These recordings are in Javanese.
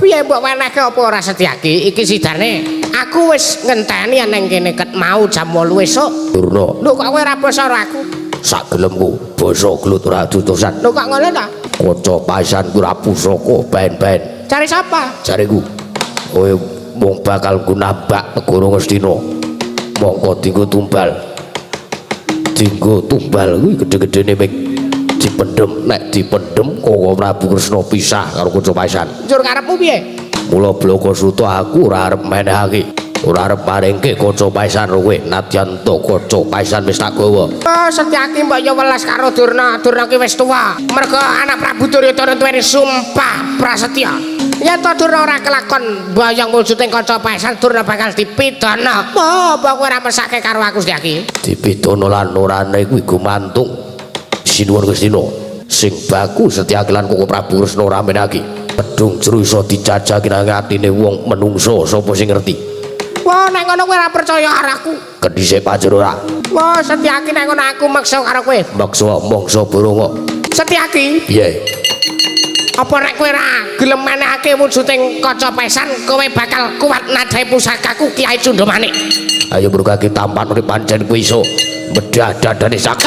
Piye mbok wenehke apa ora Setyaki? Iki sidane. Aku wis ngenteni nang kene ket mau jam 8 esuk. Durna. Lho kok kowe ora basa karo aku? Sak gelemku basa gelut ora dudusan. Lho kok ngono ta? Kaca paesan ku ora pusaka ben-ben. Cari sapa? Jariku. Kowe mung bakal nggo nambak negara Ngastina. Mongko dienggo tumbal. Dienggo tumbal kuwi gedhe-gedhene ming dipendhem. Nek dipendhem Koko Prabu Kresna pisah karo kaca paesan. Njur karepmu piye? Mula Blaka Suta aku ora arep menehake. Ora arep maringke kaca paesan kowe nadyan to kaca paesan wis tak gawa. Oh, Setyaki mbok yo welas karo Durna. Durna ki wis tuwa. Mergo anak Prabu Duryudana duweni sumpah prasetya. Yen to Durna ora kelakon mboyong wujuding kaca paesan, Durna bakal dipidana. Oh, apa kowe ora mesake karo aku Setyaki? Dipidana lan orane kuwi gumantung Sinuwun Ngastina. Sing baku Setyaki lan Koko Prabu Kresna ora menehake. Pedhung jero iso dijajaki nang atine wong menungso sapa sing ngerti. Wah, nek ngono kowe ora percaya karo aku. Kendhise panjer ora. Wah, Setyaki nek ngono aku meksa karo kowe. Meksa mangsa boronga. Setyaki, Piye? Apa nek kowe ora gelem menehake wujuding kaca paesan, kowe bakal kuat nadhahi pusakaku Kyai Cundhamanik. Ayo mrukake tampan urip pancen kuwi iso bedah dadane sak.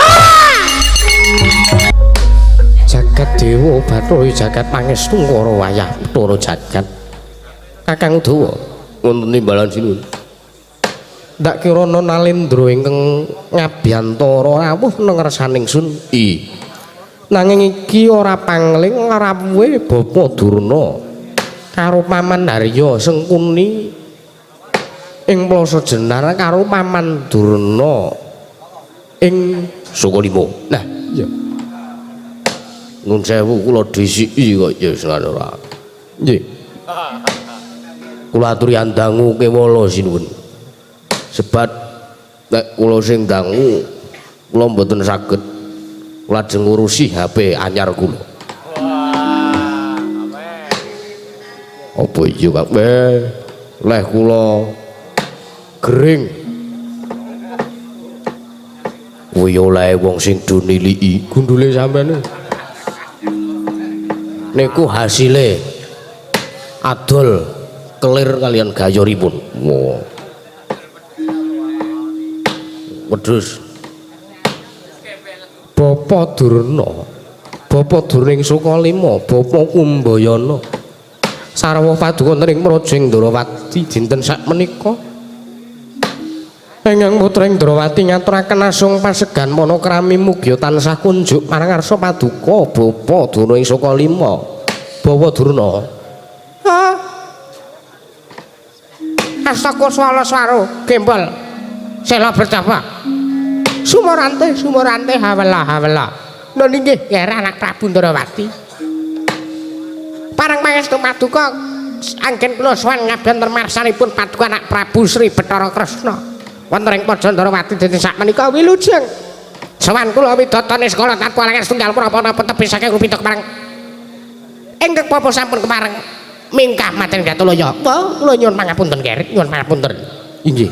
Jagat Dewa Bathara jagat pangestu ngara wayah Bathara jagat. Kakang Udawa Wonten timbalan sinuwun. Ndak kirana Nalendra ingkang ngabiyantara rawuh nang ngersaning sun. I. Nanging iki ora pangling rawuhe Bapa Durna karo Paman Harya Sengkuni ing Plaza Jenar karo Paman Durna ing Sukalima. Nah, iya. Nun sewu kula dhisiki kok ya wis ora. Nggih. Kula aturi andangu kewala sinuwun. Sebab nek kula sing dangu kula mboten saged lajeng ngurusi HP anyar kula. Apa iya Kang? Leh kula gering. Kuwi olehe wong sing do niliki Gundule sampean. Niku hasile adol kelir kalian gayoripun. Wah. Wedhus. Bapa Durna, Bapa Durna ing Sukalima, Bapa Kumbayana. Sarwa paduka wonten ing Praja Ndrawati dinten sakmenika. Ingkang putra Ndrawati ngaturaken asung pasegan manakrami mugia tansah kunjuk marang ngarsa paduka Bapa Durna ing Sukalima. Bawa Durna. Ha. Astaka swala swara gembol. Sela bertapa. Sumorante sumorante hawela hawela. Nun inggih ger anak Prabu Ndrawati. Parang pangestu paduka anggen kula sowan ngabyanten marsanipun paduka anak Prabu Sri Bathara Kresna. Wonten ing Praja Ndrawati dinten sakmenika wilujeng. Sowan kula widatane sekala tanpa alangan setunggal menapa-napa tebih saking rupita kepareng. Ingkang bapa sampun kepareng mingkah maten Gatulaya. Wah, kula nyuwun pangapunten ger, nyuwun pangapunten. Inggih.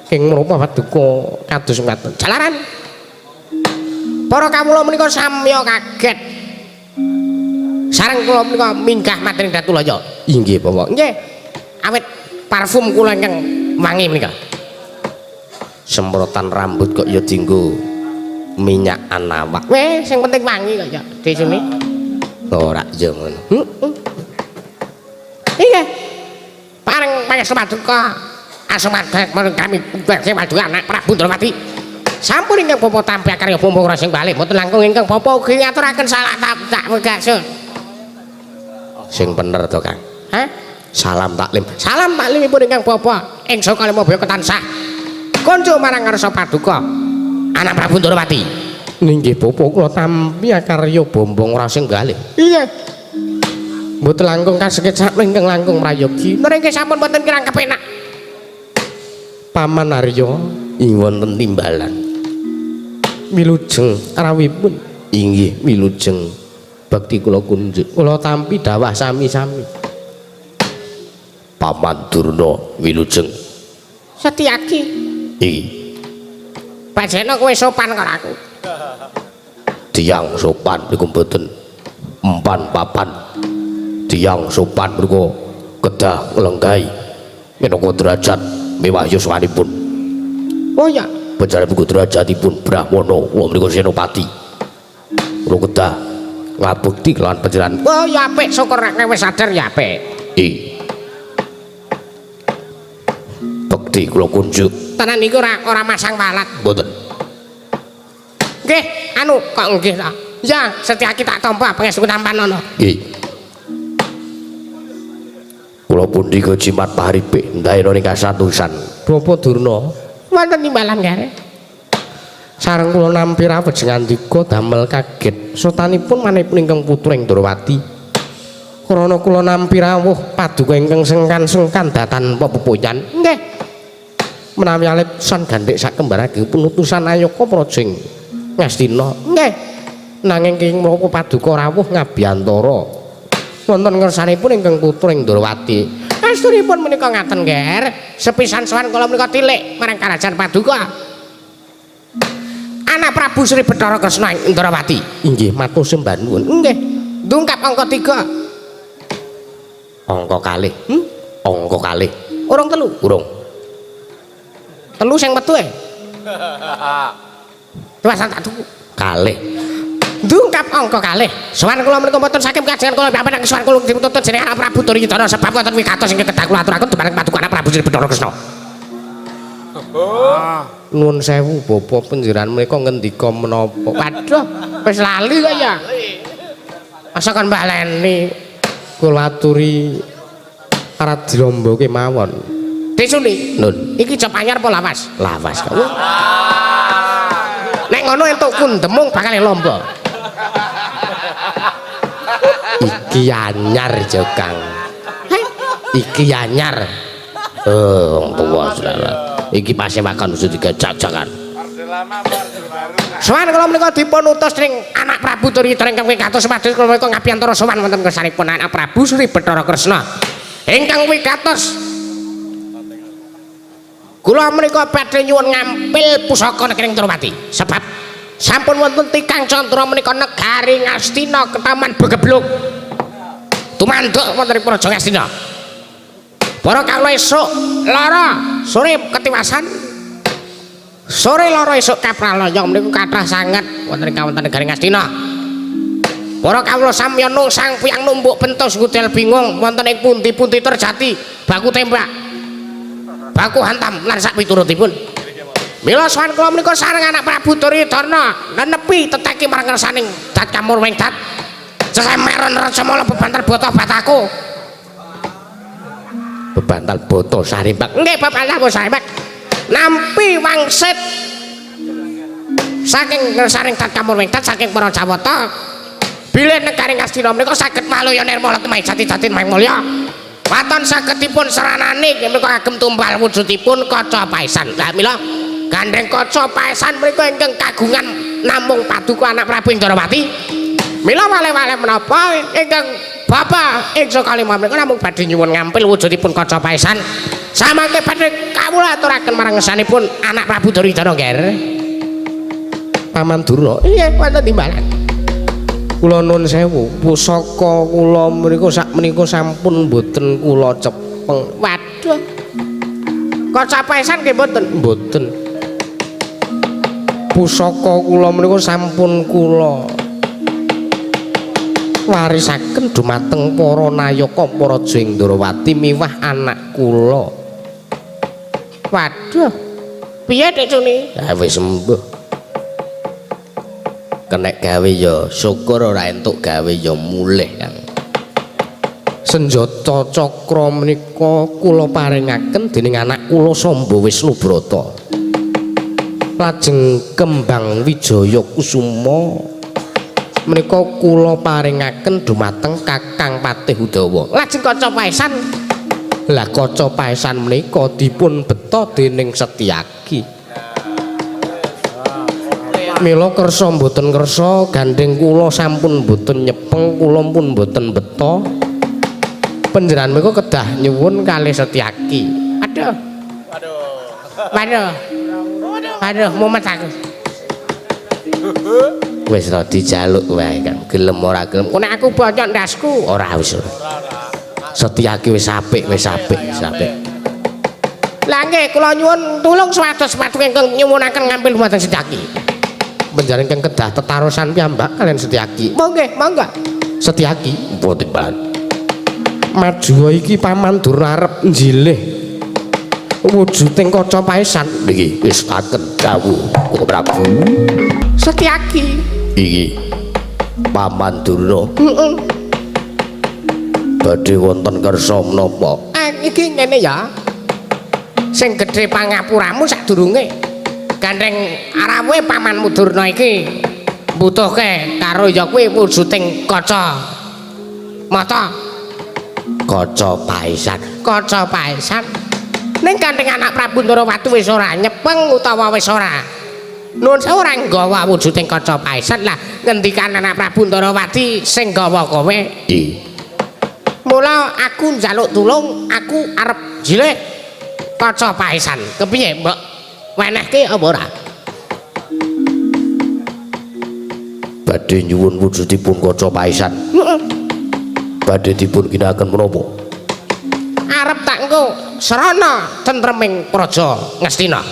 Ing menapa paduka kados mekaten. Jalaran para kawula menika samya kaget. Sareng kula menika minggah matring Datulaya. Inggih, Bapak. Nggih. Awit parfum kula ingkang wangi menika. Semprotan rambut kok ya dienggo minyakan awak. Weh, sing penting wangi kok ya di sini. Ora ya ngono. Heeh. Iya. Pareng pangestu paduka asumadek marang kami badhe paduka anak Prabu Ndrawati. Sampun ingkang bapa tampi karya bapa ora sing balik mboten langkung ingkang bapa ugi ngaturaken salah tak wegasun. Sing bener to, Kang. Hah? Salam taklim. Salam taklimipun ingkang bapa ing Sukalima baya ketansah. Konco marang ngarsa paduka anak Prabu Ndrawati. Inggih bapa kula tampi karya bombong ora sing galih. Iya. Mboten langkung kasekit sak ingkang langkung prayogi. Nggih sampun mboten kirang kepenak. Paman Arya ing wonten timbalan. Wilujeng rawuhipun. Inggih wilujeng bakti kula kunjuk. Kula tampi dawah sami-sami. Paman Durna wilujeng. Setyaki. Iki. Bajena kowe sopan karo aku. Tiyang sopan niku mboten empan papan. Tiyang sopan niku Kedah nglenggahi minangka derajat miwah yuswanipun. Oh ya, panjenenganipun derajatipun Brahmana, kula menika senopati. Kula kedah ngabekti kelawan panjenengan. Oh ya apik, syukur nek wis sadar ya apik. Nggih. Bekti kula kunjuk. Tenan niku ora masang walat. Mboten. Nggih, anu kok nggih ta. Ya, Setyaki tak tampa pangestu tampanono. Nggih. Kula pundi jimat pahripe ndaena ing kasatusan. Bapak Durna, wonten timbalan kare. Sareng kula nampi rawuh ngandika damel kaget. Sotanipun manipun ingkang putra ing Ndrawati. Krana kula nampi rawuh paduka ingkang sengkan-sengkan datan pepoyan. Nggih. Menawi alit san gandhik sak kembarake punutusan ayaka praja ing Ngastina. Nggih. Nanging king moko paduka rawuh ngabiyantara. Wonten ngersanipun ingkang putra ing Ndrawati. Asturipun menika ngaten, Nger. Sepisan sowan kula menika tilik marang karajan paduka. Anak Prabu Sri Bathara Kresna ing Ndrawati. Inggih, matur sembah nuwun. Nggih. Ndungkap angka 3. Angka kalih. Angka kalih. Urung telu. Urung. Telu sing metu e. Tuwasan tak tuku. Kalih. Ndungkap angka kalih. Sowan kula menika mboten saking kajengan kula piyambak sowan kula diputuntut jeneng anak Prabu Duryudana sebab wonten wigatos ingkang kedah kula aturaken dumateng paduka anak Prabu Sri Bathara Kresna. Nuwun sewu bapa panjenengan menika ngendika menapa? Waduh, wis lali kok ya. Masa kon baleni kula aturi arat dilombo kemawon. Desuni. Nun. Iki jop anyar apa lawas? Lawas. Nek ngono entuk kundemung bakal lomba. Iki anyar jo Kang. Iki anyar. Oh, wong tuwa saudara. Iki pasewakan wis digajak-jakan. Sowan kula menika dipun utus ning anak Prabu Duryudana ingkang wigatos supados kula menika ngabiyantara sowan wonten kersanipun anak Prabu Sri Bathara Kresna. Ingkang wigatos kula menika badhe nyuwun ngampil pusaka negeri Ndrawati. Sebab sampun wonten tikang candra menika negari Ngastina ketaman begebluk. Tumanduk wonten ing Praja Ngastina. Para kawula esuk lara sore ketiwasan. Sore lara esuk kapralaya menika kathah sanget wonten ing kawontenan negari Ngastina. Para kawula samya nungsang piyang numbuk bentos ngudel bingung wonten ing pundi-pundi terjati baku tembak. Baku hantam lan sak piturutipun. Mila sowan kula menika sareng anak Prabu Duryudana nenepi teteki marang ngersaning dat kamurwing dat. Cesemeron Rajamala bebantal bata bataku. Bebantal bata sarimbak. Nggih bebantal bata sarimbak. Nampi wangsit saking ngersaning dat kamurwing dat saking para Jawata. Bilih negari Ngastina menika saged maloya nirmala temah jati-jati maing mulya. Waton sagedipun seranane menika kagem tumbal wujudipun kaca paesan. Lah mila gandeng kaca paesan menika ingkang kagungan namung paduka anak Prabu Indrawati. Mila wale-wale menapa ingkang bapa ing sakalima menika namung badhe nyuwun ngampil wujudipun kaca paesan. Samangke badhe kawula aturaken marang ngersanipun anak Prabu Duryudana Nger. Paman Durna. Iya, wonten timbalan. Kula nuwun sewu, pusaka kula menika sak menika sampun mboten kula cepeng. Waduh. Kaca paesan nggih mboten? Mboten. Pusaka kula menika sampun kula warisaken dumateng para nayaka Praja Indrawati miwah anak kula. Waduh. Piye Dik Suni? Ha wis embuh. Kenek gawe ya syukur, ora entuk gawe ya mulih Kang. Senjata cakra menika kula paringaken dening anak kula Samba Wisnubrata. Lajeng kembang Wijaya Kusuma menika kula paringaken dumateng Kakang Patih Udawa. Lajeng kaca paesan. Lah kaca paesan menika dipun beta dening Setyaki. Mila kersa mboten kersa gandeng kula sampun mboten nyepeng, kula pun mboten beta. Panjenengan menika kedah nyuwun kalih Setyaki. Aduh. Waduh. Waduh, mumet aku. Wis ora dijaluk wae Kang, gelem ora gelem. Nek aku bonyok ndasku. Ora wis ora. Setyaki wis apik, wis apik, wis apik. Lah nggih kula nyuwun tulung supados paduka ingkang nyuwunaken ngampil dhumateng Setyaki. Panjenengan ingkang kedah tetarosan piyambak kalian Setyaki. Monggo, monggo. Setyaki mboten timbalan. Majuwa iki Paman Durna arep njilih wujuding kaca paesan niki wis aken dawuh Koko Prabu. Setyaki. Iki Paman Durna. Heeh. Badhe wonten kersa menapa? Iki ngene ya. Sing gedhe pangapuramu sadurunge gandeng arawuhe Pamanmu Durna iki mbutuhke karo ya kuwi wujuding kaca mata, kaca paesan, kaca paesan. Ning gandeng anak Prabu Ndorowati wis ora nyepeng utawa wis ora nuwun sewu ora nggawa wujuding kaca paesan. Lah ngendikan anak Prabu Ndorowati sing nggawa kowe. Mula aku njaluk tulung, aku arep jilih kaca paesan. Kepiye mbok wenehke apa ora? Badhe nyuwun wujudipun kaca paesan. Heeh. Badhe dipun ginakaken menapa? Arep tak engko srana tentreming Praja Ngastina.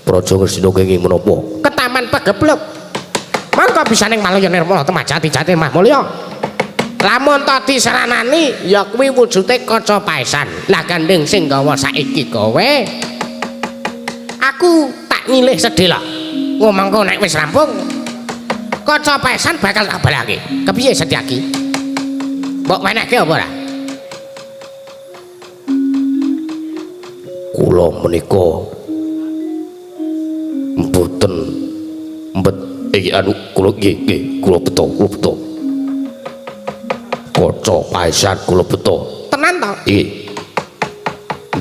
Praja Ngastina kenging menapa? Ketaman Pegebluk. Mangka bisa ning Malaya Nirmala Temajati Jati Mah Mulya. Lamun ta diseranani ya kuwi wujude kaca paesan. Lah gandeng sing gawa saiki kowe. Aku tak nyilih sedhela. Ngomongko nek wis rampung kaca paesan bakal tak balake. Kepiye Setyaki? Mbok wenehke apa ora? Kula menika mboten mbet iki anu kula nggih nggih kula beto kula beto. Kaca paesan kula beto. Tenan to? Nggih.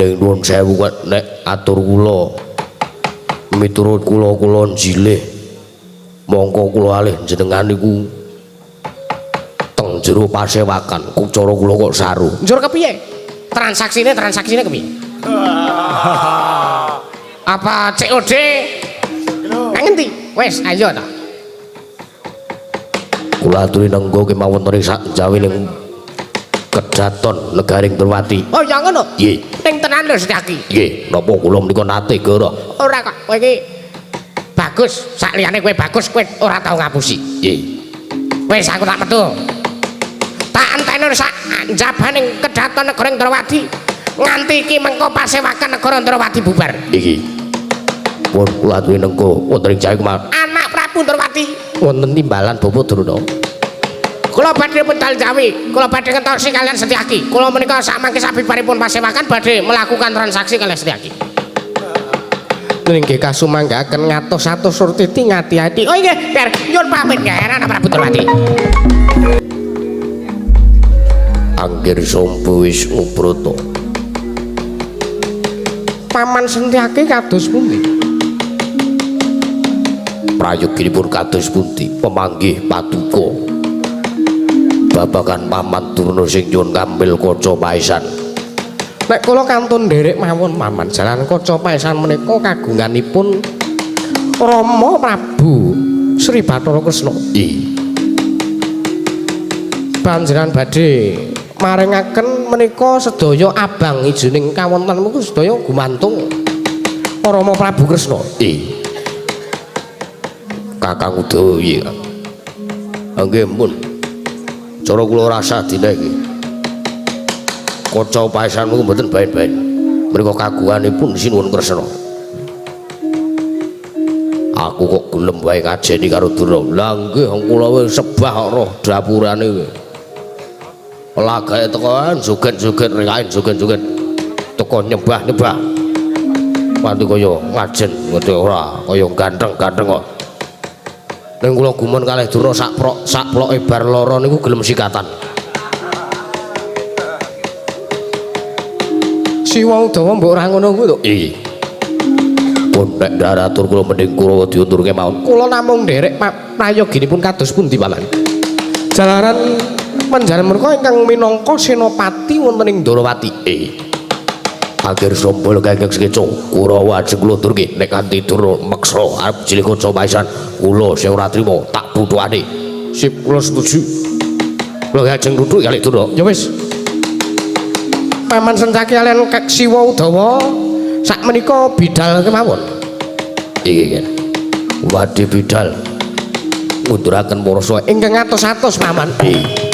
Ning nuwun sewu nek atur kula miturut kula kula njilih mongko kula alih jenengan niku teng jero pasewakan kok cara kula kok saru. Njur kepiye? Transaksine kepiye? Apa COD? Nang ngendi? Wis ayo ta. Kula aturi nenggo kemawon ing sak jawining kedaton negaring Ndorowati. Oh ya ngono. Nggih. Ning tenan lho Setyaki. Nggih, napa kula menika nate gara? Ora kok, kowe iki bagus, sak liyane kowe bagus, kowe ora tau ngapusi. Nggih. Wis aku tak metu. Tak enteni sak njabaning kedaton negara Ndorowati. Nganti iki mengko pasewakan negara Ndorowati bubar. Iki. Pun kula aturi nenggo wonten ing jawi kemawon. Anak Prabu Ndorowati wonten timbalan Bapak Durna. Kula badhe medal jawi, kula badhe ngentosi kalian Setyaki. Kula menika samangke sabibaripun pasewakan badhe melakukan transaksi kalian Setyaki. Nggih kasumanggaken ngatos-atos surtiti ngati-ati. Oh nggih, ber nyuwun pamit nggih anak Prabu Ndorowati. Anggir sombo wis ngubrata. Paman Setyaki kados pundi? Prayoginipun kados pundi? Pemanggih paduka. Babagan Paman Durna sing nyuwun ngambil kaca paesan. Nek kula kantun nderek mawon Paman, jalan kaca paesan menika kagunganipun Rama Prabu Sri Bathara Kresna. Nggih. Panjenengan badhe maringaken menika sedaya abang ijoning kawontenan menika sedaya gumantung Rama Prabu Kresna. Nggih. Kakang Udawa piye? Nggih, mpun. Cara kula rasa dina iki. Kaca paesan niku mboten baen-baen. Menika kagunganipun Sinuwun Kresna. Aku kok gelem wae ngajeni karo Durna. Lah nggih kula wis sebah roh dapurane kowe. Lagake teko joget-joget rekae joget-joget. Teko nyembah-nyembah. Pantu kaya ngajen ngerti ora, kaya ganteng-ganteng kok. Ning kula gumun kalih Durna sak prok sak ploke bar lara niku gelem sikatan. Siwa Udawa mbok ora ngono kuwi to? Nggih. Pun nek ndaratur kula mending kula diunturke mawon. Kula namung nderek prayoginipun kados pundi Paman? Jalaran panjenengan menika ingkang minangka senopati wonten ing Ndorowati. Nggih. Akhir sombol kenging sekeca Kurawa ajeng kula turke nek kanthi Durna meksa arep cilik kaca paesan kula sing ora trima tak puthukane. Sip kula setuju. Kula ajeng tuthuk kalih Durna. Ya wis. Paman Sencaki kalian Kak Siwa Udawa sak menika bidal kemawon. Iki kan. Wadi bidal ngunduraken para ingkang atos-atos paman. Iki.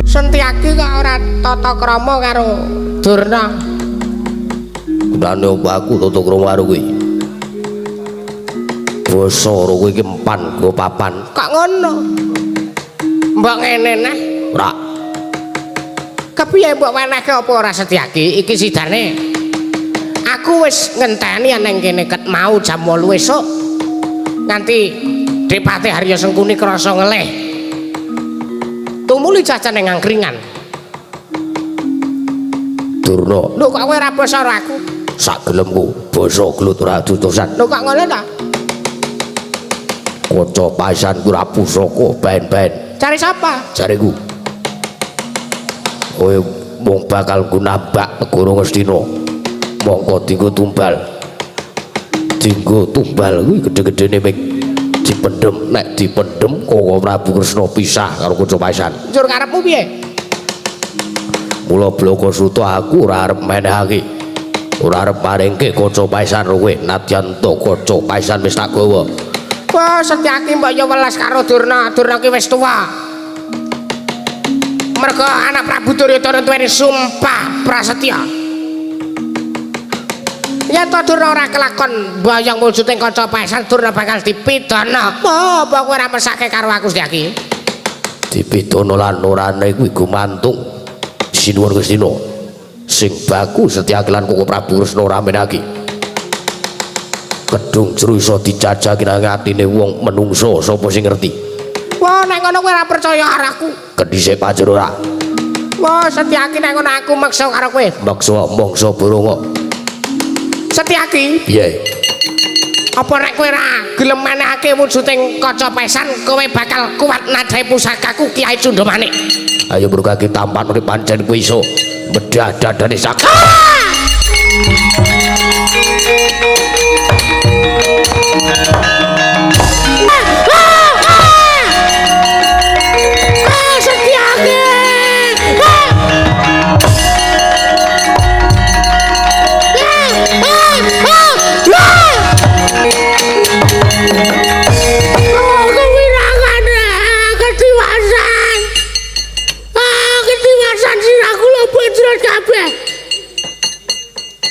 Sentiaki kok ora tata krama karo Durna. Gunane opo aku tata krama karo kowe? Basa karo kowe iki empan go papan. Kok ngono? Mbok ngene nah. Ora. Kepiye mbok wenehke apa ora Setiaki? Iki sidane. Aku wis ngenteni nang kene ket mau jam 8 esuk. Nganti Depati Harya Sengkuni krasa ngelih. Tumuli jajan ning angkringan. Durna. Lho kok kowe ora basa karo aku? Sak gelemku basa gelut ora tutusan. Lho kok ngono ta? Kaca paesan ku ora pusaka ben-ben. Cari sapa? Jariku. Kowe mung bakal gunambak negara Ngastina. Mongko dinggo tumbal. Dinggo tumbal kuwi gedhe-gedhene ming dipendhem. Nek dipendhem Koko Prabu Kresna pisah karo kaca paesan. Njur karepmu piye? Mula Blaka Suta aku ora arep menehake. Ora arep maringke kaca paesan kowe nadyan to kaca paesan wis tak gawa. Wah, Setyaki mbok yo welas karo Durna. Durna ki wis tuwa. Mergo anak Prabu Duryudana duweni sumpah prasetya. Yen to Durna ora kelakon mbayang wujuding kaca paesan, Durna bakal dipidana. Apa kowe ora mesake karo aku Setyaki? Dipidana lan orane kuwi gumantung Sinuwun Ngastina. Sing baku Setyaki lan Koko Prabu Kresna ora menaki. Kedung jero iso dijajaki nang atine wong menungso sapa sing ngerti. Wah, nek ngono kowe ora percaya karo aku. Kendhise panjer ora. Wah, Setyaki nek ngono aku meksa karo kowe. Meksa mangsa borongo. Setyaki, piye? Apa nek kowe ora gelem menehake wujuding kaca paesan, kowe bakal kuat nadhae pusakaku Kyai Cundhamanik. Ayo mrukake tampan urip pancen kowe iso bedah dadane sak.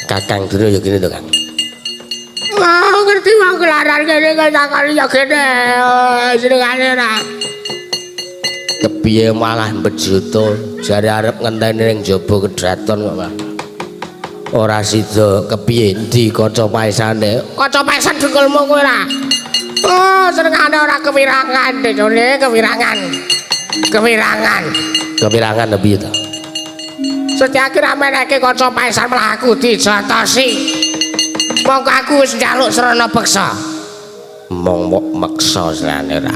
Kakang Durna ya kene to, Kang. Wah, ngerti wong gelaran kene kok takoni ya kene. Jenengane ora. Kepiye malah bejuta jare arep ngenteni ning jaba kedraton kok, Pak. Ora sida kepiye endi kaca paesane? Kaca paesan dengkulmu kowe ora. Oh, senengane ora kewirangan, Dene, kewirangan. Kewirangan. Kewirangan piye to? Setyaki ra menehke kaca paesan malah aku dijotosi. Mongko aku wis njaluk srana beksa. Mong mok meksa srane ora.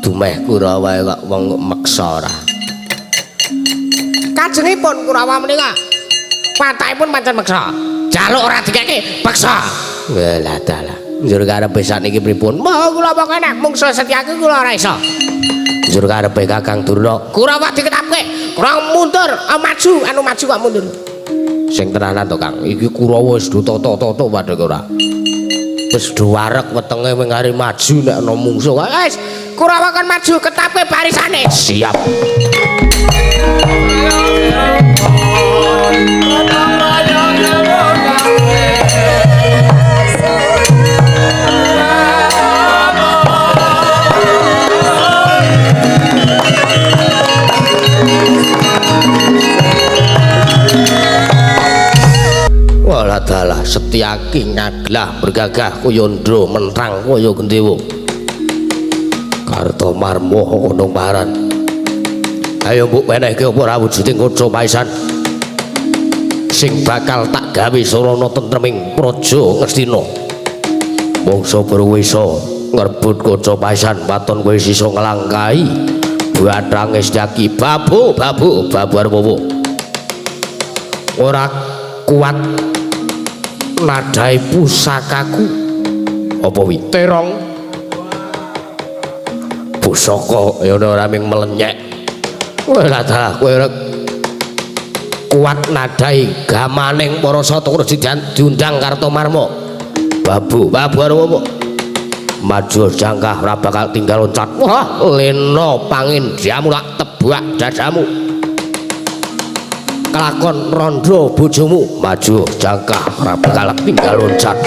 Dumeh Kurawa kok wong meksa ora. Kajengipun Kurawa menika watakipun pancen meksa. Jaluk ora dikeke beksa. Walah dalah. Njur karepe sakniki pripun? Monggo kula pokoke nek mungsa Setyaki kula ora iso. Njur karepe Kakang Durna. Kurawa diketapke, kurang mundur, maju, anu maju kok mundur. Sing tenanan to, Kang. Iki Kurawa wis do tata-tata padha ora. Wis do wareg wetenge wing arep maju nek ana mungsuh. Wis, Kurawa kon maju ketapke barisane. Siap. Setyaki ngaglah bergagah kaya ndra mentrang kaya gendewa. Kartomarma ana paran. Ayo mbok wenehke apa ora wujuding kaca paisan sing bakal tak gawe sarana tentreming praja Ngastina. Mangsa Purwesa ngrebut kaca paisan waton kowe sisa nglangkahi bathange Setyaki. Babu babu babu Arpawa. Ora kuat nadai pusakaku. Apa wi? Terong. Pusaka ya ora ming melenyek. Kowe ora dalah kowe ora kuat nadai gamaning para sata diundang Kartomarma. Babu babu Arpawa. Maju jangkah ora bakal tinggal loncat. Wah, lena pangindyamu lak tebak dadamu. Kelakon rondo bojomu. Maju jangkah ora bakal tinggal loncat.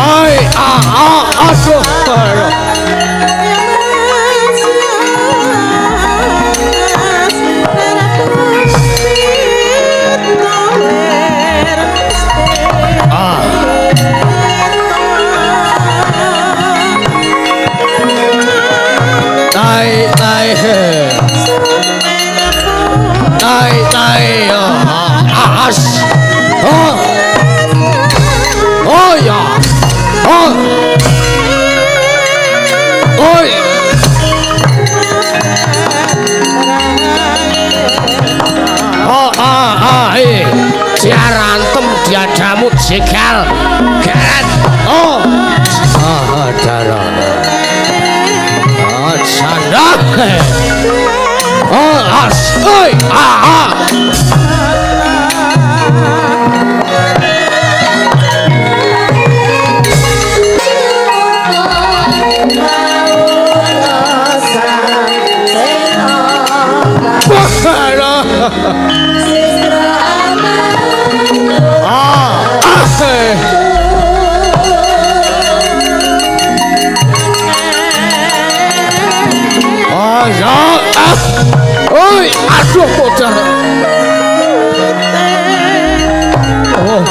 Ai ah ah aduh. Ah. Tai tai tai tai ah as. Oh. Oh ya. Oh. Oi. Oh ah ah eh. Diarantem diadamu jegal. Geret. Oh. Ah darah. Ah sanda. Oh as. Oi ah ah. Oi, aduh bocah. Oh.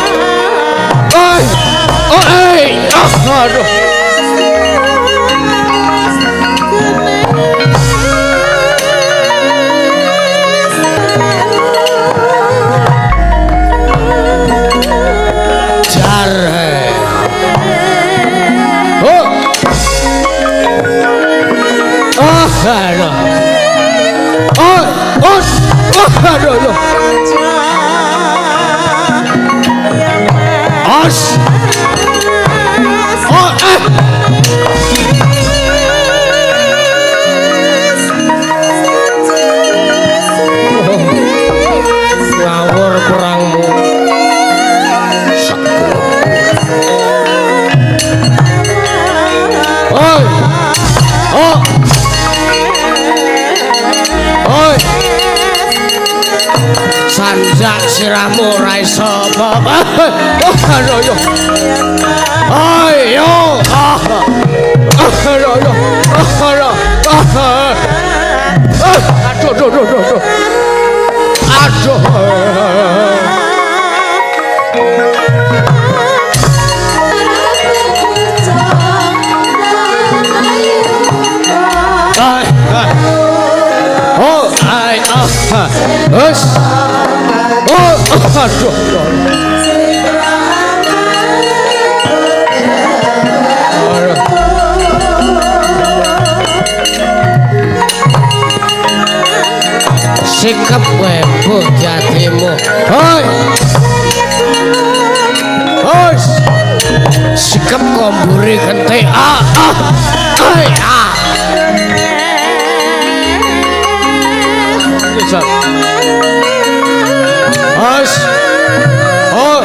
Oi. Oh, eh. Ah, aduh. Jar. Oh. Oh, aduh. Oh, oh, oh, aduh, aduh. As. Oh, eh. Ngawur perangmu. Oi. Oh. Oi. Sanjak sirahmu ora iso apa-apa. Oh, aduh, aduh. Ayo. Ah. Aduh, aduh. Aduh. Aduh, aduh, aduh, aduh. Aduh. Ai, ai. Oh, ai, ah. Hus. Oh, aduh. Sikap webo jatimu. Hoi. Hoi. Sikap komburi gente. Ah, ah. Hoi, ah. Os. Oh.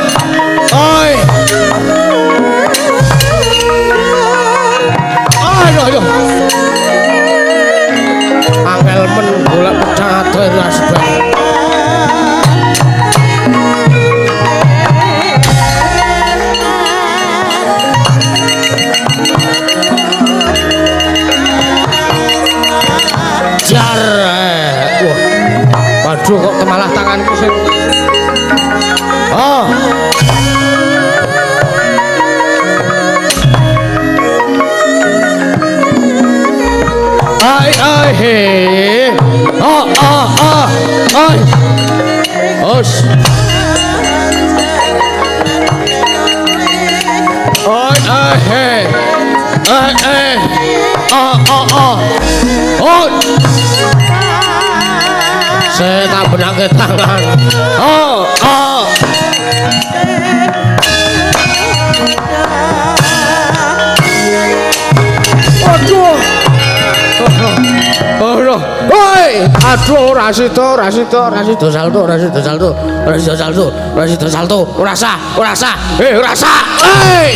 Oi. Aduh, aduh. Angel men golek pedang adoh asbak. Jar. Wah. Waduh kok kemalah tanganku sing. Oh. Ai ai he. Oh oh oh. Ai. Os. Ai ai he. Ai ai. Oh oh oh. Oh. Saya tak benake tangan. Oh oh. Aduh. Aduh. Woi, aduh ora sida, ora sida, ora sida salto, ora sida salto, ora sida salto, ora sida salto, ora sah, ora sah. Eh, ora sah. Hei.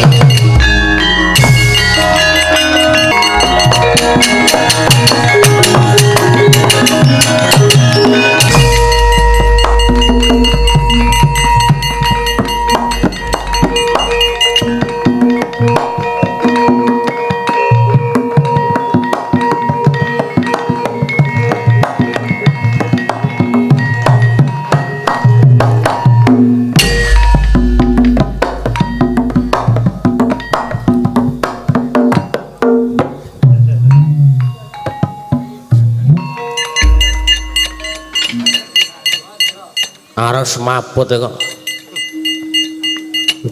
Ares mabut kok.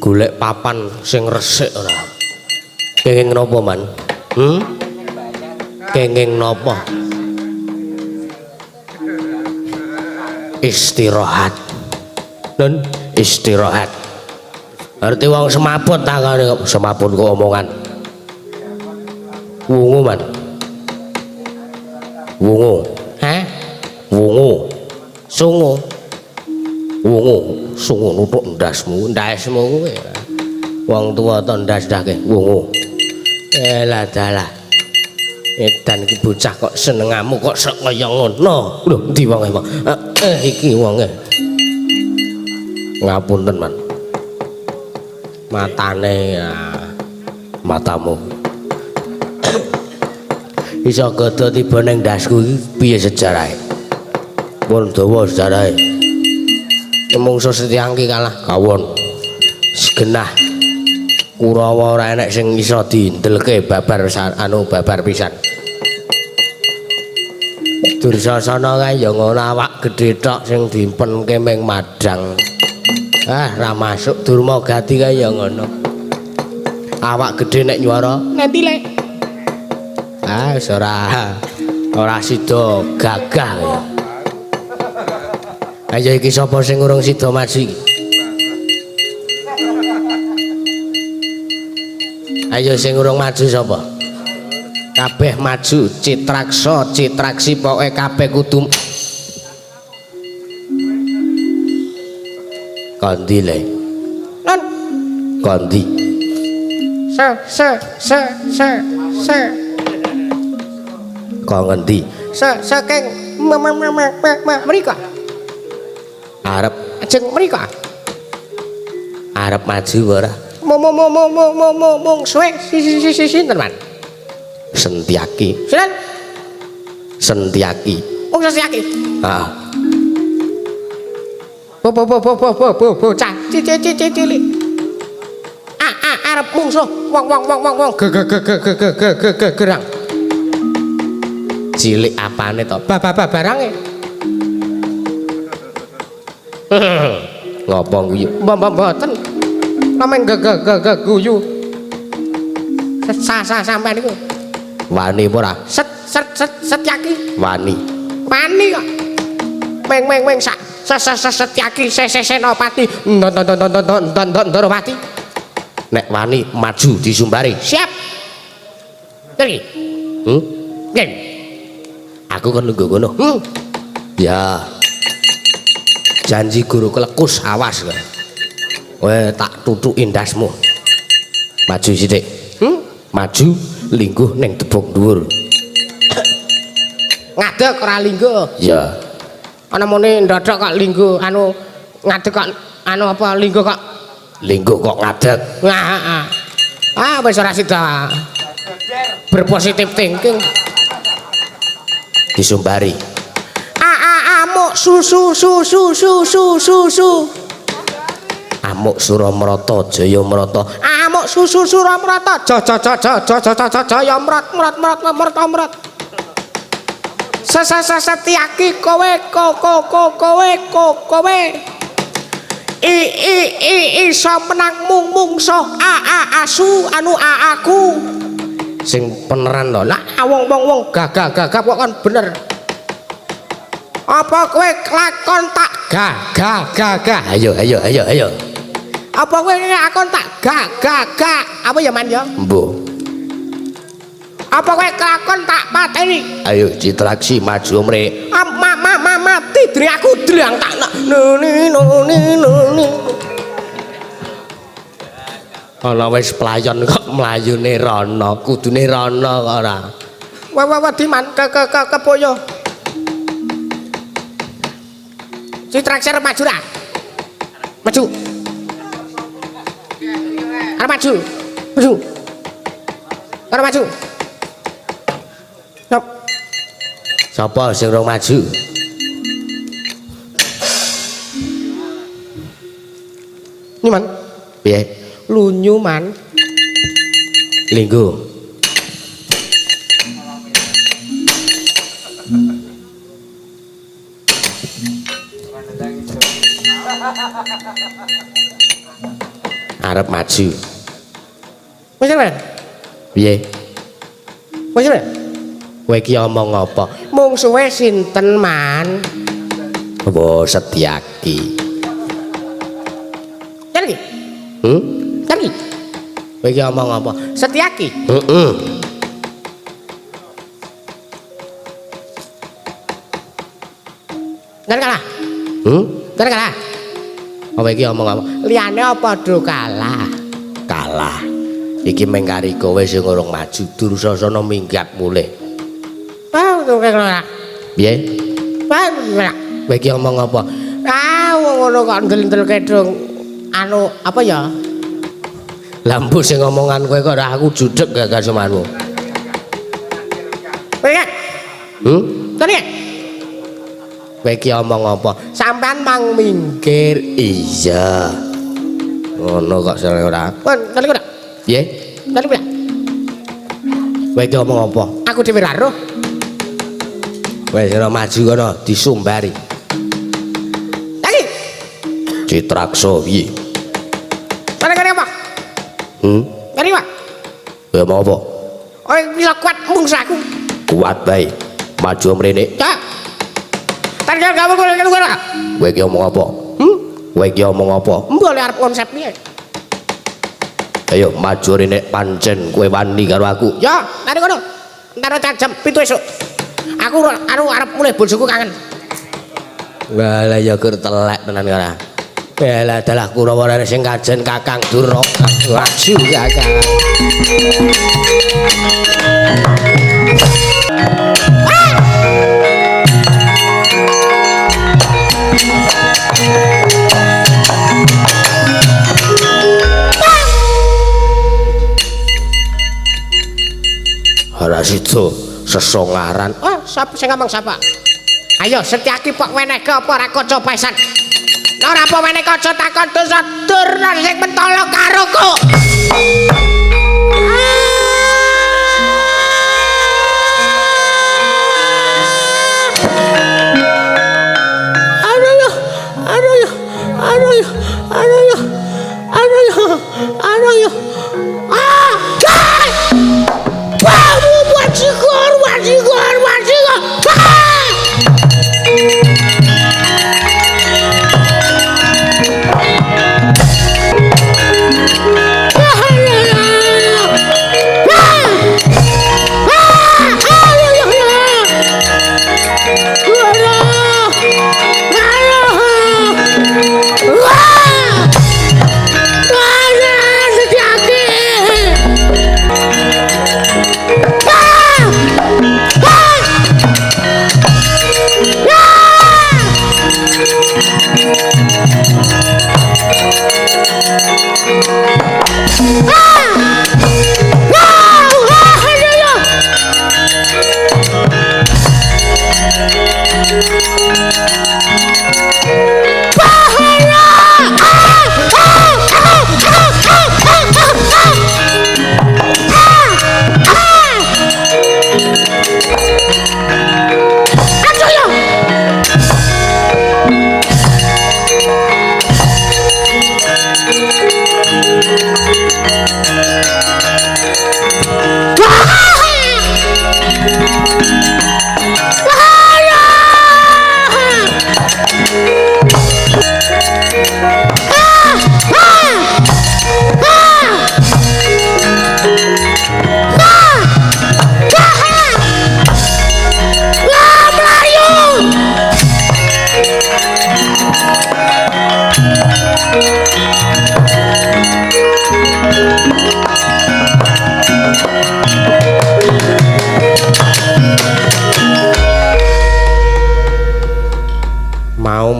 Golek papan sing resik ora. Kenging napa, Man? Kenging napa? Istirahat. Nun, istirahat. Arti wong semaput tangane kok semaput kok omongan. Wungu, Man. Wungu. Hah? Wungu. Sungu. Wungu, sungu nuthuk ndasmu, ndasmu kuwi. Wong tuwa to ndas-ndake wungu. Elah dalah. Edan iki bocah kok senengamu kok sok kaya ngono. Lho, endi wonge, Pak? Iki wonge. Ngapunten, Man. Matane ya, matamu. Iso gada tiba ning ndasku iki piye sejarahe? Pun dawa sejarahe. Mungsu Setyangki kalah kawon. Segenah Kurawa ora enek sing iso diindelke babar anu babar pisan. Dursasana kae ya ngono awak gedhe tok sing dimpenke ming madang. Ah, ra masuk Durmagati kae ya ngono. Awak gedhe nek nyuara nanti lek. Ah, wis ora sida gagah ya. Ayo iki sapa sing urung sida maju iki? Ayo sing urung maju sapa? Kabeh maju, Citraksa, Citraksi pokoke kabeh kudu kondi le. Lan kondi. Se se se se se. Kok ngendi? Se saking mriko. Arep ajeng mriko. Arep maju ora? Mung suwe si sinten, Man? Sentiaki. Sinten? Sentiaki. Oh, Sentiaki. Heeh. Bo bo bo bo bo bo bocah cilik. A a arep mungsuh wong wong wong wong wong ge ge ge ge ge ge ge gerang. Cilik apane to? Ba ba ba barange. Ngopo guyu? Mboten. Nameng ge ge ge ge guyu. Sa sa sampean niku. Wani apa ora? Set set set Setyaki. Wani. Wani kok. Meng meng meng sak se se se Setyaki se se Senopati. Ndorowati. Nek wani maju disumbari. Siap. Nggih. Nggih. Aku kon nunggu ngono. Ya. Janji guru kelekus awas kowe. Kowe tak tutuki ndasmu. Maju sithik. Maju Lingguh ning tebok dhuwur. Ngadeg ora lingguh. Ya. Ana muni ndodok kok lingguh anu ngadeg kok anu apa lingguh kok lingguh kok ngadeg. Nah, ah wis ora sida. Berpositif thinking. Disumbari. A a amuk susu susu susu susu. Amuk Suramrata Jaya Mrata. Amuk susu Suramrata ja ja ja ja ja ja ja jaya mrat mrat mrat mrat mrat. Setyaki kowe ko ko ko kowe ko kowe. I i i iso menang mung mungsuh a a asu anu a aku. Sing peneran to. Lah wong wong wong gagah gagah kok kan bener. Apa kowe lakon tak ga ga ga ga. Ayo ayo ayo ayo. Apa kowe lakon tak ga ga ga. Apa ya man ya? Mbuh. Apa kowe kelakon tak pateni? Ayo Citraksi maju mrek. Ma ma ma mati dri aku dlang tak nuni nuni nuni. Ana wis playon kok mlayune rono, kudune rono kok ora. Wah wah wah diman ke ke ke kepoyo. Citraksi arep maju ra? Maju. Arep maju. Maju. Arep maju. Nop. Sapa sing rong maju? Ini man. Piye? Lunyu man. Lingguh. Arep maju. Wis man. Piye? Wis man. Kowe iki omong apa? Mungsuhe sinten man? Apa Setyaki? Cari. Hmm? Cari. Kowe iki omong apa? Setyaki. Heeh. Ntar kalah. Hmm? Ntar kalah. Kowe iki omong apa? Liyane padha kalah. Kalah. Iki mung kari kowe sing urung maju, Dursasana minggat mulih. Piye? Kowe iki omong apa? Ah, wong ngono kok ndel-ndel kedung anu apa ya? Lah mbuh sing omongan kowe kok ora aku judeg gak semanmu. Kowe iki. Hmm? Tadi. Kowe iki omong apa? Sampean mang minggir. Iya. Ngono kok sing ora. Pun, tadi ora. Piye? Tadi ora. Kowe iki omong apa? Aku dhewe ra roh. Wis ora maju kono disumbari. Lagi. Citraksa piye? Kene apa? Hmm? Kene apa? Kowe mau apa? Oh, bisa kuat mungsu aku. Kuat bae. Maju mrene. Ya. Target kamu kowe. Kowe iki omong apa? Hmm? Kowe iki omong apa? Mbok le arep konsep piye? Ayo maju rene pancen kowe wani karo aku. Ya, mari kono. Entar jam 7 esuk. Aku anu arep mulih bojoku kangen. Walah ya gur telek tenan ora. Walah dalah Kurawa sing kajen Kakang Durna. Maju Kakang. Ora sida sesongaran. Oh, sapa sing ngomong sapa? Ayo Setyaki pok wenehke apa ora kaca paesan. Ora apa weneh kaca takon dosa Durna sing mentolo karo ku. Aduh, aduh, aduh, aduh, aduh, aduh. Ah! Wah, wajigur, wajigur, wajigur. Ah! Ah!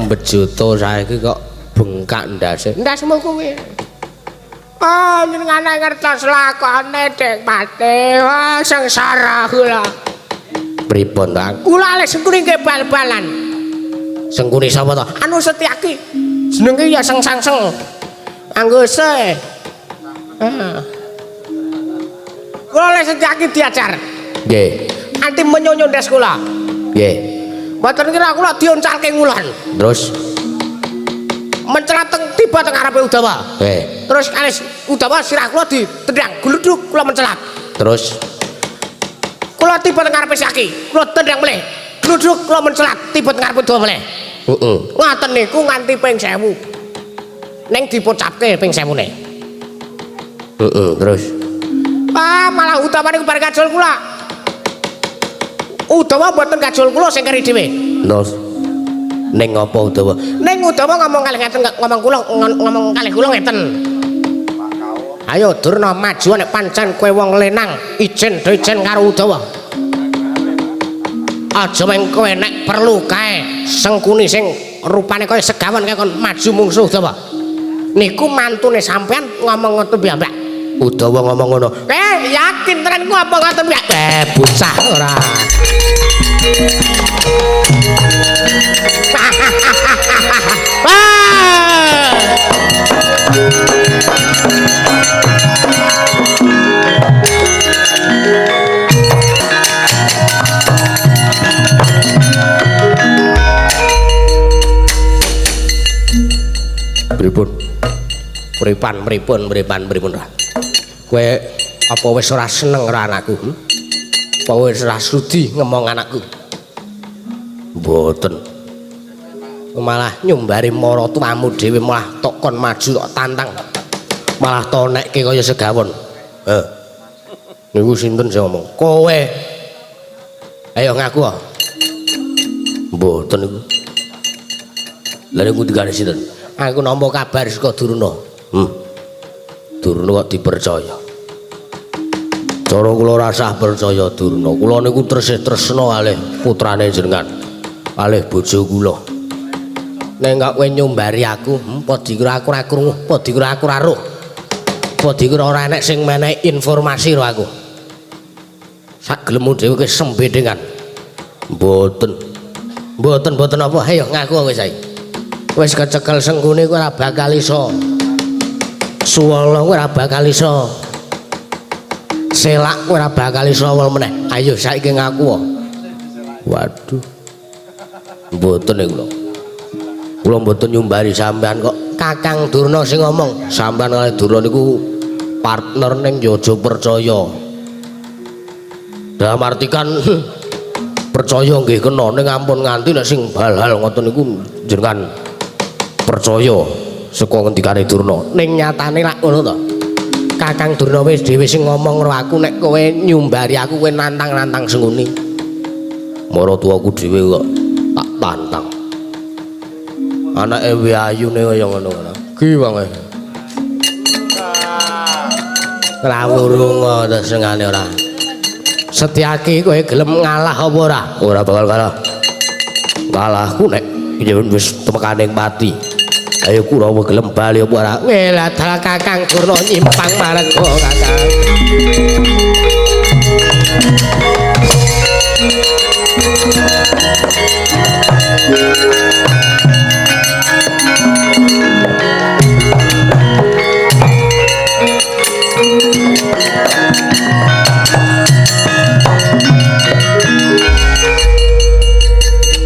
Bejoto saiki kok bengkak ndase. Ndasmu kuwi. Ah, jenengan ngertos lakone Dik Pati. Wah, sengsara kula. Pripun ta? Kula le Sengkuni nggih bal-balan. Sengkuni sapa ta? Anu Setyaki. Jenenge ya Seng Sang Seng. Anggo se. Ah. Kula le Setyaki diajar. Nggih. Anti menyonyo ndas kula. Nggih. Mboten kira kula dioncalke ngulon. Terus mencelat teng tiba teng ngarepe Udawa. Nggih. Terus alis Udawa sirah kula ditendang, gluduk kula mencelat. Terus kula tiba teng ngarepe Saki, kula tendang melih. Gluduk kula mencelat tiba teng ngarepe Udawa melih. Heeh. Ngoten niku nganti ping 1000. Ning dipocapke ping 1000-ne. Heeh, terus ah malah Udawa niku bar kajol kula. Udawa mboten kajol kula sing keri dhewe. Terus ning apa Udawa? Ning Udawa ngomong kalih ngeten, ngomong kula ngomong kalih kula ngeten. Ayo Durna maju nek pancen kowe wong lenang, ijen do ijen karo Udawa. Aja meng kowe nek perlu kae Sengkuni sing rupane kaya segawan kae kon maju mungsuh Udawa. Niku mantune sampean ngomong ngoten piyambak. Udawa ngomong ngono. Yakin tenan ku apa ngoten piyambak? Bocah ora. Pripun? Pripan pripun pripan pripun ra? Kowe apa wis ora seneng karo anakku? Apa wis ora sudi ngemong anakku? Mboten. Malah nyumbari maratuwamu dhewe, malah tok kon maju tok tantang. Malah tonekke kaya segawon. Heh. Niku sinten sing ngomong? Kowe. Ayo ngaku. Mboten niku. Lha niku dikane sinten? Aku nampa kabar saka Durna. Durna kok dipercaya. Cara kula rasah percaya Durna. Kula niku tresih tresna kalih putrane jenengan. Kalih bojo kula. Nek kok kowe nyumbari aku, apa dikira aku ora krungu, apa dikira aku ora roh. Apa dikira ora enek sing menehi informasi karo aku. Sak gelemmu dhewe kowe sembedengan. Mboten. Mboten mboten apa? Ayo ngaku kowe saiki. Wis kecekel Sengkuni kowe ora bakal iso. Suwala kowe ora bakal iso. Selak kowe ora bakal iso awal meneh. Ayo saiki ngaku. Waduh. Mboten niku lho. Kula mboten nyumbari sampean kok. Kakang Durna sing ngomong. Sampean kalih Durna niku partner ning ya aja percaya. Dalam artikan percaya nggih kena ning ampun nganti nek sing hal-hal ngoten niku jenengan percaya saka ngendikane Durna. Ning nyatane lak ngono to. Kakang Durna wis dhewe sing ngomong karo aku nek kowe nyumbari aku kowe nantang-nantang Sengkuni. Maratuwaku dhewe kok tak tantang. Anake wayune kaya ngono ngono. Ki wonge. Rawurunga to sengane ora. Setyaki kowe gelem ngalah apa ora? Ora bakal kalah. Kalahku nek yen wis temekaning pati. Ayo Kurawa gelem bali apa ora? Welah Kakang Durna nyimpang marga Kakang.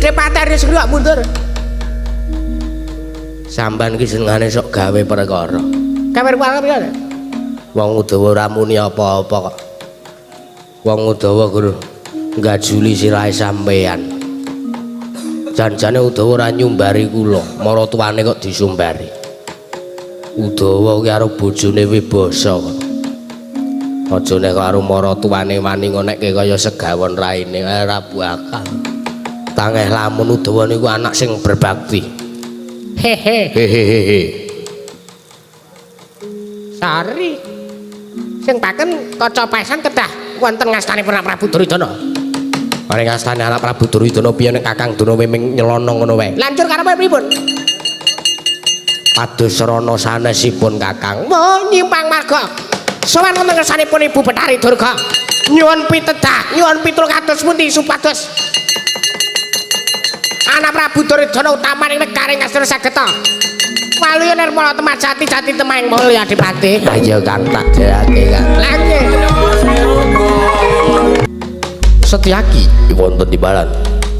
Depateri sing mundur. Sampeyan iki senengane sok gawe perkara. Gawe perkara piye? Wong Udawa ora muni apa-apa kok. Wong Udawa gur nggajuli sirahe sampeyan. Janjane Udawa ora nyumbari kula, maratuwane kok disumbari. Udawa ki karo bojone wibasa kok. Aja nek karo maratuwane wani ngonekke kaya segawon raine ora bakal. Tangeh lamun Udawa niku anak sing berbakti. Hehe. Hehehe. Sari. Sing paken kaca paesan kedah wonten ngastanipun Prabu Duryudana. Ora ngastane anak Prabu Duryudana piye nek Kakang Durna miming nyelonong ngono wae. Lanjur karepe pripun? Pados srana sanesipun Kakang. Oh, nyimpang marga. Sowan wonten ngersanipun Ibu Bathari Durga. Nyuwun pitedah, nyuwun pitul kados pundi supados anak Prabu Duryudana utamaning negaring Ngastina sageta. Waluya nirmala temah jati jati temah ing mulya Adipati. Ayo Kang tak derake Kang. Lah nggih. Setyaki wonten timbalan.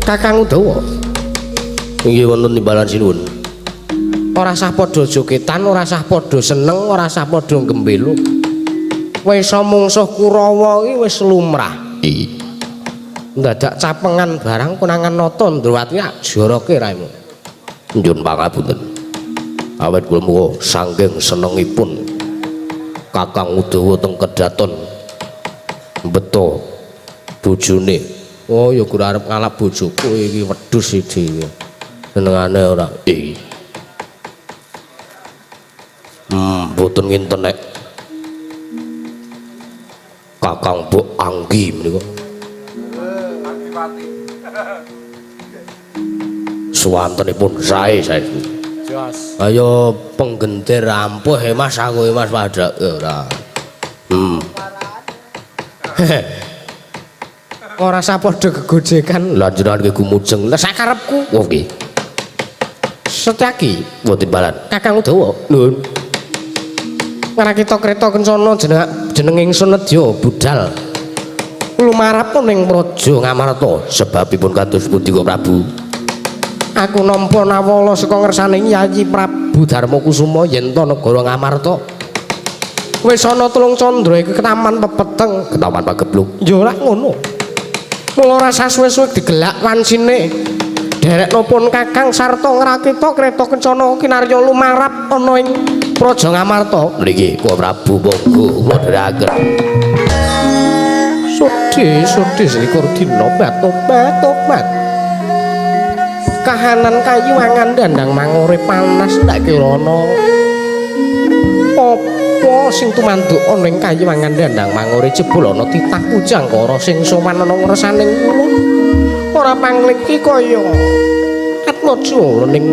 Kakang Udawa. Inggih wonten timbalan sinuwun. Ora sah padha jogetan, ora sah padha seneng, ora sah padha gembelo. Wis mungsuh Kurawa iki wis lumrah. Iya. Ndadak capengan barang konangan nata Ndrawati joroke raimu. Nyuwun pangapunten. Awit kula muga saking senengipun Kakang Udawa teng kedaton beto bojone. Oh ya gur arep ngalap bojoku iki wedhus iki. Senengane ora. Iya. Mboten nginten nek Kakang Mbok Anggi menika. Suwantenipun sae saestu. Ayo penggenter ampuh e Mas aku e Mas padha ora. Ora sah padha gegojekan. Lah jenengan ki gumujeng. Lah sakarepku. Oh nggih. Setyaki wonten timbalan. Kakang Udawa. Nuwun. Ngrakita kreta kencana jeneng ingsun nedya budal. Lumarap ning praja Ngamarta sebabipun kados pundi kok Prabu? Aku nampa nawala saka ngersane Yayi Prabu Darmakusuma yen to negara Ngamarta. Wis ana telung candra iki ketaman pepeteng, ketaman pageblug. Ya ora ngono. Mula ora sasuwe-suwe digelak wancine. Derekno pun Kakang sarta ngrakita kreta kencana kinarya lumarap ana ing praja Ngamarta. Mriki kok Prabu monggo kula dherekaken. Sudhi sudhi selikur dina batobat tobat. Kahanan kayu angan dandang mangore panas ndak kira ana apa sing tumanduk ana ing kayu angan dandang mangore jebul ana titah pujangkara sing sowan ana ngersaning ulun. Ora pangliki kaya Atmaja ning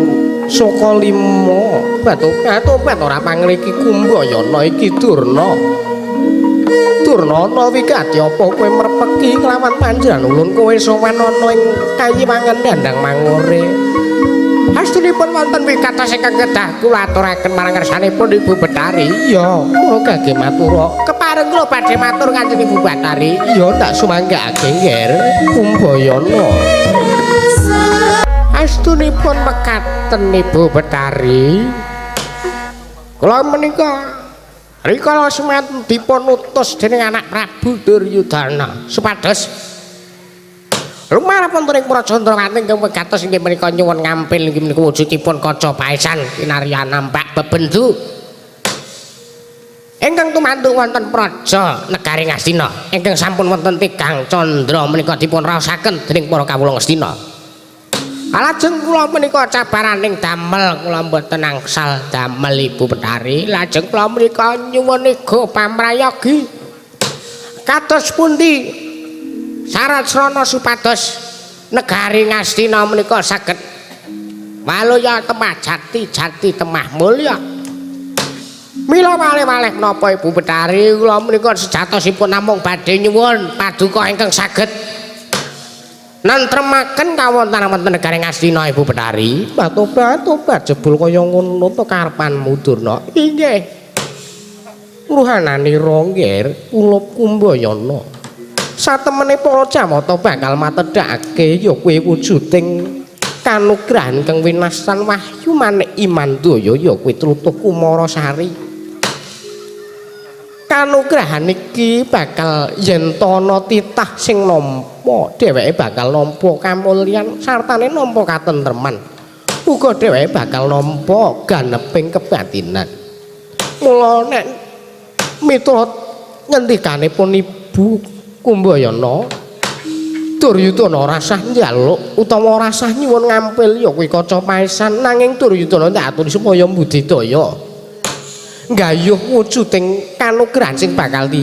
Saka lima batobat ora pangliki Kumbayana iki Durna. Durna ana wigati apa kowe merpeki kelawan panjenengan ulun kowe sowan ana ing kayiwangan dandang mangore. Astunipun wonten wikatos ingkang kedah kula aturaken marang ngersanipun Ibu Bathari. Iya, kula kagem matura. Kepareng kula badhe matur Kanjeng Ibu Bathari. Iya, tak sumanggakake Nger Kumbayana. Astunipun mekaten Ibu Bathari. Kula menika rikala semanten dipun utus dening anak Prabu Duryudana supados lumarap wonten ing Praja Ndrawati ingkang wekatos inggih menika nyuwun ngampil inggih menika wujudipun kaca paesan kinarya nampak bebendu ingkang tumanduk wonten praja negari Ngastina ingkang sampun wonten tigang candra menika dipun raosaken dening para kawula Ngastina. Lajeng kula menika cabaraning damel kula mboten angsal damel Ibu Bathari. Lajeng kula menika nyuwun ego pamrayogi kados pundi syarat srana supados negari Ngastina menika saged waluya temah jati jati temah mulya. Mila waleh-waleh menapa Ibu Bathari kula menika sejatosipun namung badhe nyuwun paduka ingkang saged nentremaken kawontenan wonten negari Ngastina Ibu Bathari. Batobat-tobat jebul kaya ngono to karepanmu Durna. Inggih. Ruhananira nggih kula Kumbayana. Satemene para Jawata bakal matedhakake ya kuwi wujuding kanugrahan kang winastan wahyu manik Imandaya ya kuwi Tlutuh Kumarasari. Kanugrahan iki bakal yen ana titah sing nampa dheweke bakal nampa kamulyan sartane nampa katentreman. Uga dheweke bakal nampa ganeping kebatinan. Mula nek miturut ngendikanipun Ibu Kumbayana, Duryudana ora sah njaluk utawa ora sah nyuwun ngampil ya kuwi kaca paesan, nanging Duryudana ndak aturi supaya mbudidaya nggayuh wujuding kanugrahan sing bakal di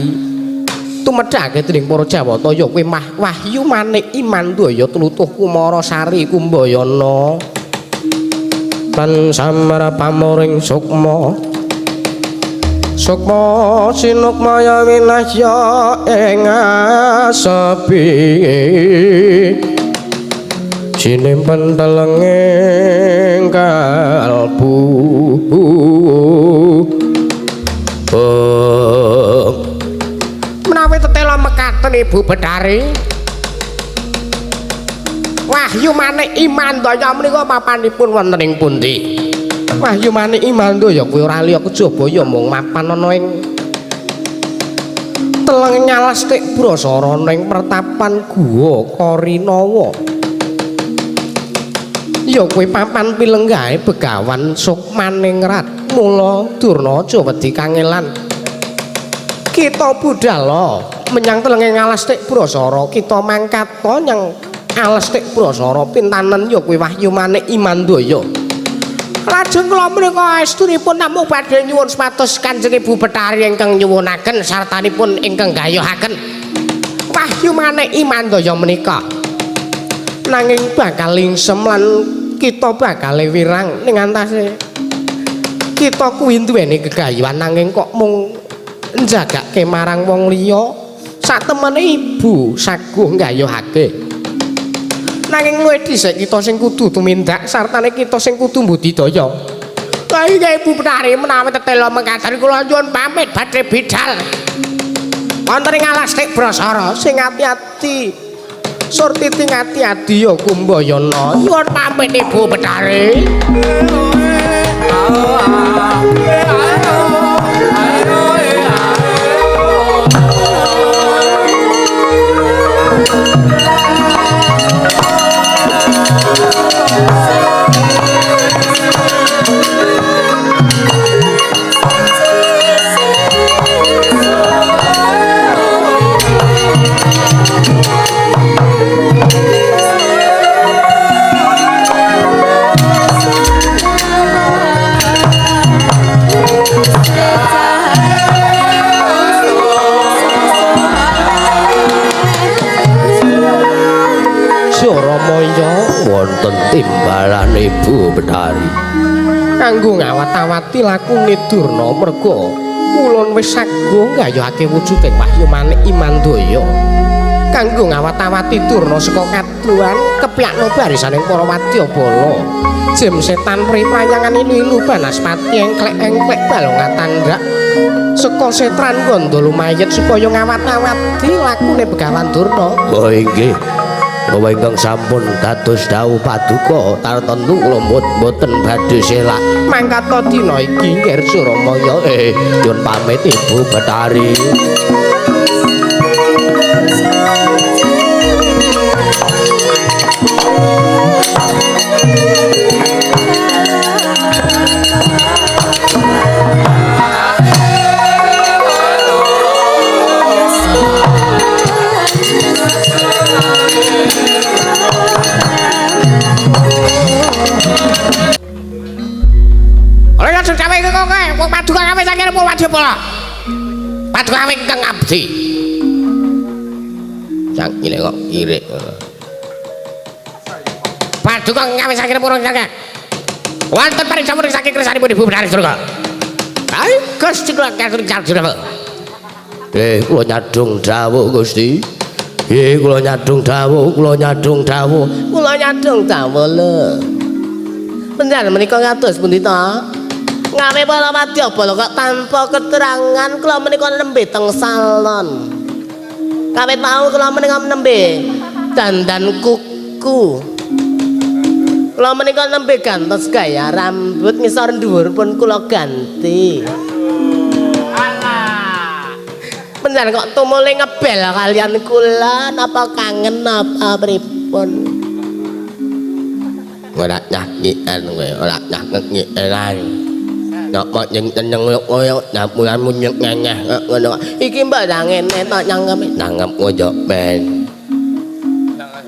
Ditumedhake dening para Jawata ya kuwi Wahyu Manik Imandaya tlutuh Kumara Sari Kumbayana. Tan samar pamuring sukma. Sukma sinukmaya winasya ing asepi. Sinimpen telenging kalbu. Menawi tetela mekaten Ibu Bedari, Wahyu Manik Imandaya menika papanipun wonten ing pundi? Wahyu Manik Imandaya kuwi ora liya kejaba ya mung mapan ana ing teleng alas Tik Brasara ning pertapan Guwa Karinawa. Ya kuwi papan pilenggahe Begawan Sukmaningrat. Mula Durna aja wedi kangelan. Kita budhala menyang telenge alas Tik Brasara, kita mangkat nyang alas Tik Brasara pintanen ya kuwi Wahyu Manik Imandaya. Lajeng kula menika estunipun namung badhe nyuwun supados Kanjeng Ibu Betari ingkang nyuwunaken sartanipun ingkang gayuhaken Wahyu Manik Imandaya menika. Nanging bakal lingsem lan kita bakal wirang ning antase kita kuwi duweni gegayuhan nanging kok mung njagake marang wong liya. Satemene ibu saguh nggayuhake, nanging luwih dhisik kita sing kudu tumindak sartane kita sing kudu mbudidaya. Lah iya Ibu Betari menawi tetela mekaten kula nyuwun pamit badhe bidal wonten ing alas Tik Brasara. Sing ati-ati Surtiti ngati-ati ya Kumbayana. Nyuwun pamit Ibu Betari. Wonten timbalan Ibu Betari kanggo ngawat-awati lakune Durna merga ulun wis saguh nggayuhake wujuding Wahyu Manik Imandaya kanggo ngawat-awati Durna saka kaduan kepyakna barisaning para wadyabala jem setan priprayangan ilu-ilu banaspati engklek-engklek balonga tandhak saka setran gandha lumayet supaya ngawat-awati lakune Begawan Durna. Oh inggih, kula ingkang sampun dados dawuh paduka tartentu kula mboten badhe selak. Mangkata dina iki Ngger Suramaya. Nyuwun pamit Ibu Betari. Paduka ingkang abdi. Cangkile kok kirik. Paduka ngawe saking purun saking. Wonten pariksamun saking kersanipun Ibu Betari Surga. Ayo Gusti kula katur jalur. Kula nyadong dawuh Gusti. Kula nyadong dawuh, kula nyadong dawuh. Kula nyadong dawuh lho. Panjenengan menika ngados pundi ta? Ngawe para wadyabala kok tanpa keterangan kula menika nembe teng salon. Kawit mau kula menika nembe dandan kuku. Kula menika nembe gantos gaya rambut ngisor dhuwur pun kula ganti. Alah. Panjenengan kok tumule ngebel kalian kula napa kangen napa pripun? Ora nyakian kowe, ora nyakian. Nek kok nyeneng koyo dapuramu nyengeh ngono. Iki mbok ra ngene to nyangem. Nanggep koyo ben.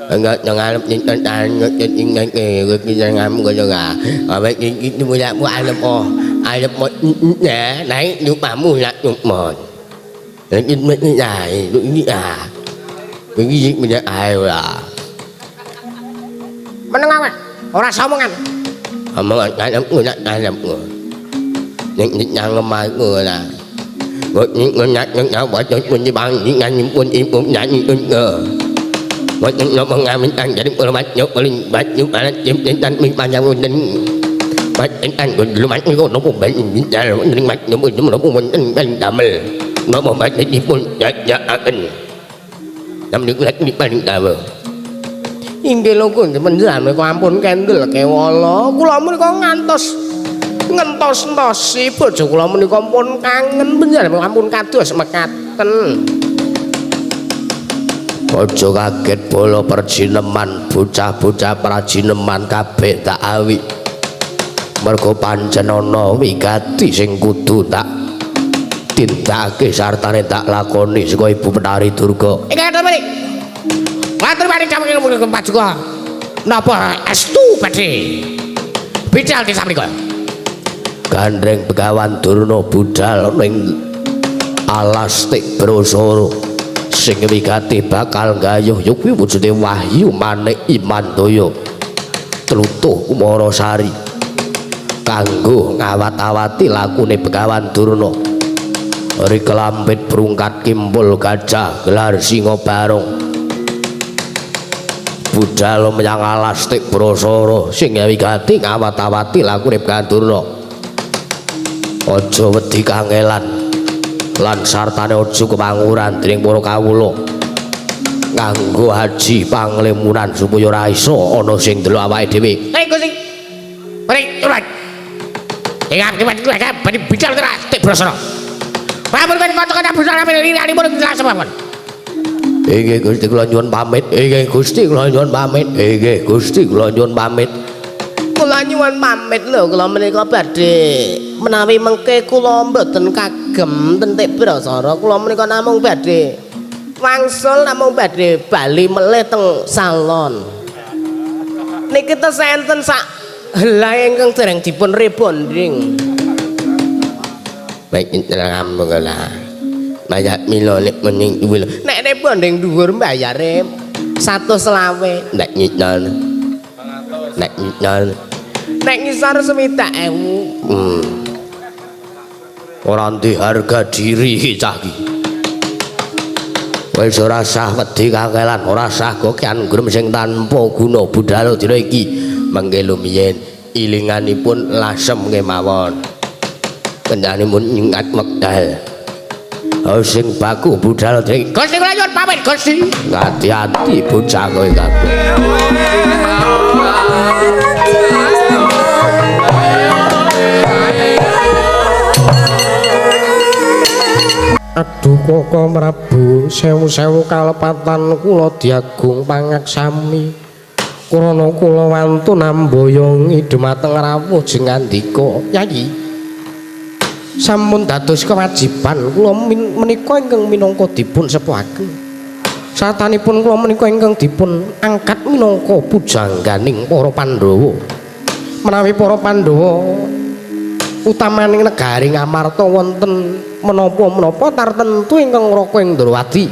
Enggak ngarep nyenten ngene iki nyangam koyo ga. Awake iki mulakmu arep oh. Arep mo naik lupamu nak nyumon. Meneng awak, ora somongan. Inggih lho panjenengan ampun kendel kewala. Kula menika ngantos ngentos-entosi bojo kula menika pun kangen panjenengan ampun kados mekaten. Aja kaget bala perjineman, bocah-bocah prajineman kabeh tak awi. Mergo pancen ana wigati sing kudu tak tindakake sartane tak lakoni saka Ibu Penari Durga. Iki kados mriki. Matur paring dawuh paduka. Napa estu badhe bidal desa menika? Gandreng Begawan Durna budal ning alas Tibrasara sing wigati bakal gayuh ya kuwi wujude wahyu manik Imandaya tlutuh Kumarasari kanggo ngawat-awati lakune Begawan Durna. Ri kelampit brungkat kimpul gajah gelar singa barong budal menyang alas Tibrasara sing wigati ngawat-awati lakune Begawan Durna. Aja wedi kangelan lan sartane aja kepanguran dening para kawula nganggo haji panglimunan supaya ora iso ana sing ndelok awake dhewe. Hei Gusti. Mari tulung. Ingat kiwat badhe bidal Tibrasara. Pamun kanca-kanca budal liripun semawon. Inggih Gusti kula nyuwun pamit. Inggih Gusti kula nyuwun pamit. Inggih Gusti kula nyuwun pamit. Kula nyuwun pamit lho, kula menika badhe menawi mengke kula mboten kagem ten Tibrasara, kula menika namung badhe wangsul, namung badhe bali melih teng salon. Niki tesih enten sak helai ingkang dereng dipun rebonding. Baik lah. Bayak mila nek mening dhuwur. Nek rebonding dhuwur mbayare 125. Nek nyicil. Nek nyicil. Nek ngisor 60.000. Ora ndi harga diri cah iki. Wis ora sah wedi kakelan, ora sah gokean grem sing tanpa guna budal dina iki. Mengke lumiyin ilinganipun lasem kemawon. Kendhanipun nyengat wekdal. Oh sing baku budal dina iki. Gusti kula nyuwun pamit Gusti. Ati-ati bocah kowe kabeh. Aduh Koko Prabu, sewu-sewu kalepatan kula diagung pangaksami. Krana kula wantun amboyongi dumateng rawuh jengandika. Yayi, sampun dados kewajiban kula menika ingkang minangka dipun sepuhaken. Satanipun kula menika ingkang dipun angkat minangka pujangganing para Pandhawa. Menawi para Pandhawa utamaning negari Ngamarta wonten menapa-menapa tartentu ingkang ngraka ing Ndrawati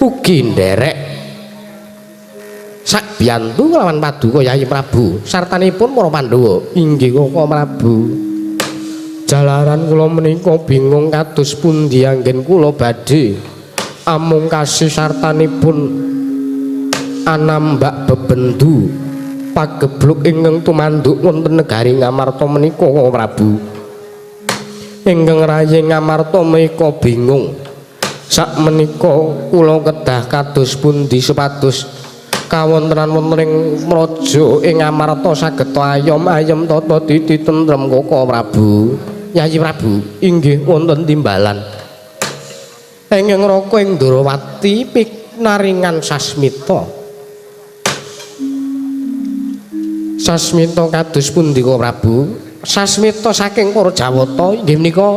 ugi nderek sakbiyantu kelawan paduka Yayi Prabu sartanipun para Pandhawa. Inggih Koko Prabu, jalaran kula menika bingung kados pundi anggen kula badhe amung kasih sartanipun anambak bebendu pagebluk ingkang tumanduk wonten negari Ngamarta menika Koko Prabu. Ingkang rayi Ngamarta menika bingung sak menika kula kedah kados pundi supados kawontenan wonten ing praja ing Ngamarta saged ayom ayem tata titi tentrem Koko Prabu. Yayi Prabu, inggih wonten timbalan ingkang raka ing Ndrawati pinaringan sasmita. Sasmita kados pundi Koko Prabu? Sasmita saking para Jawata inggih menika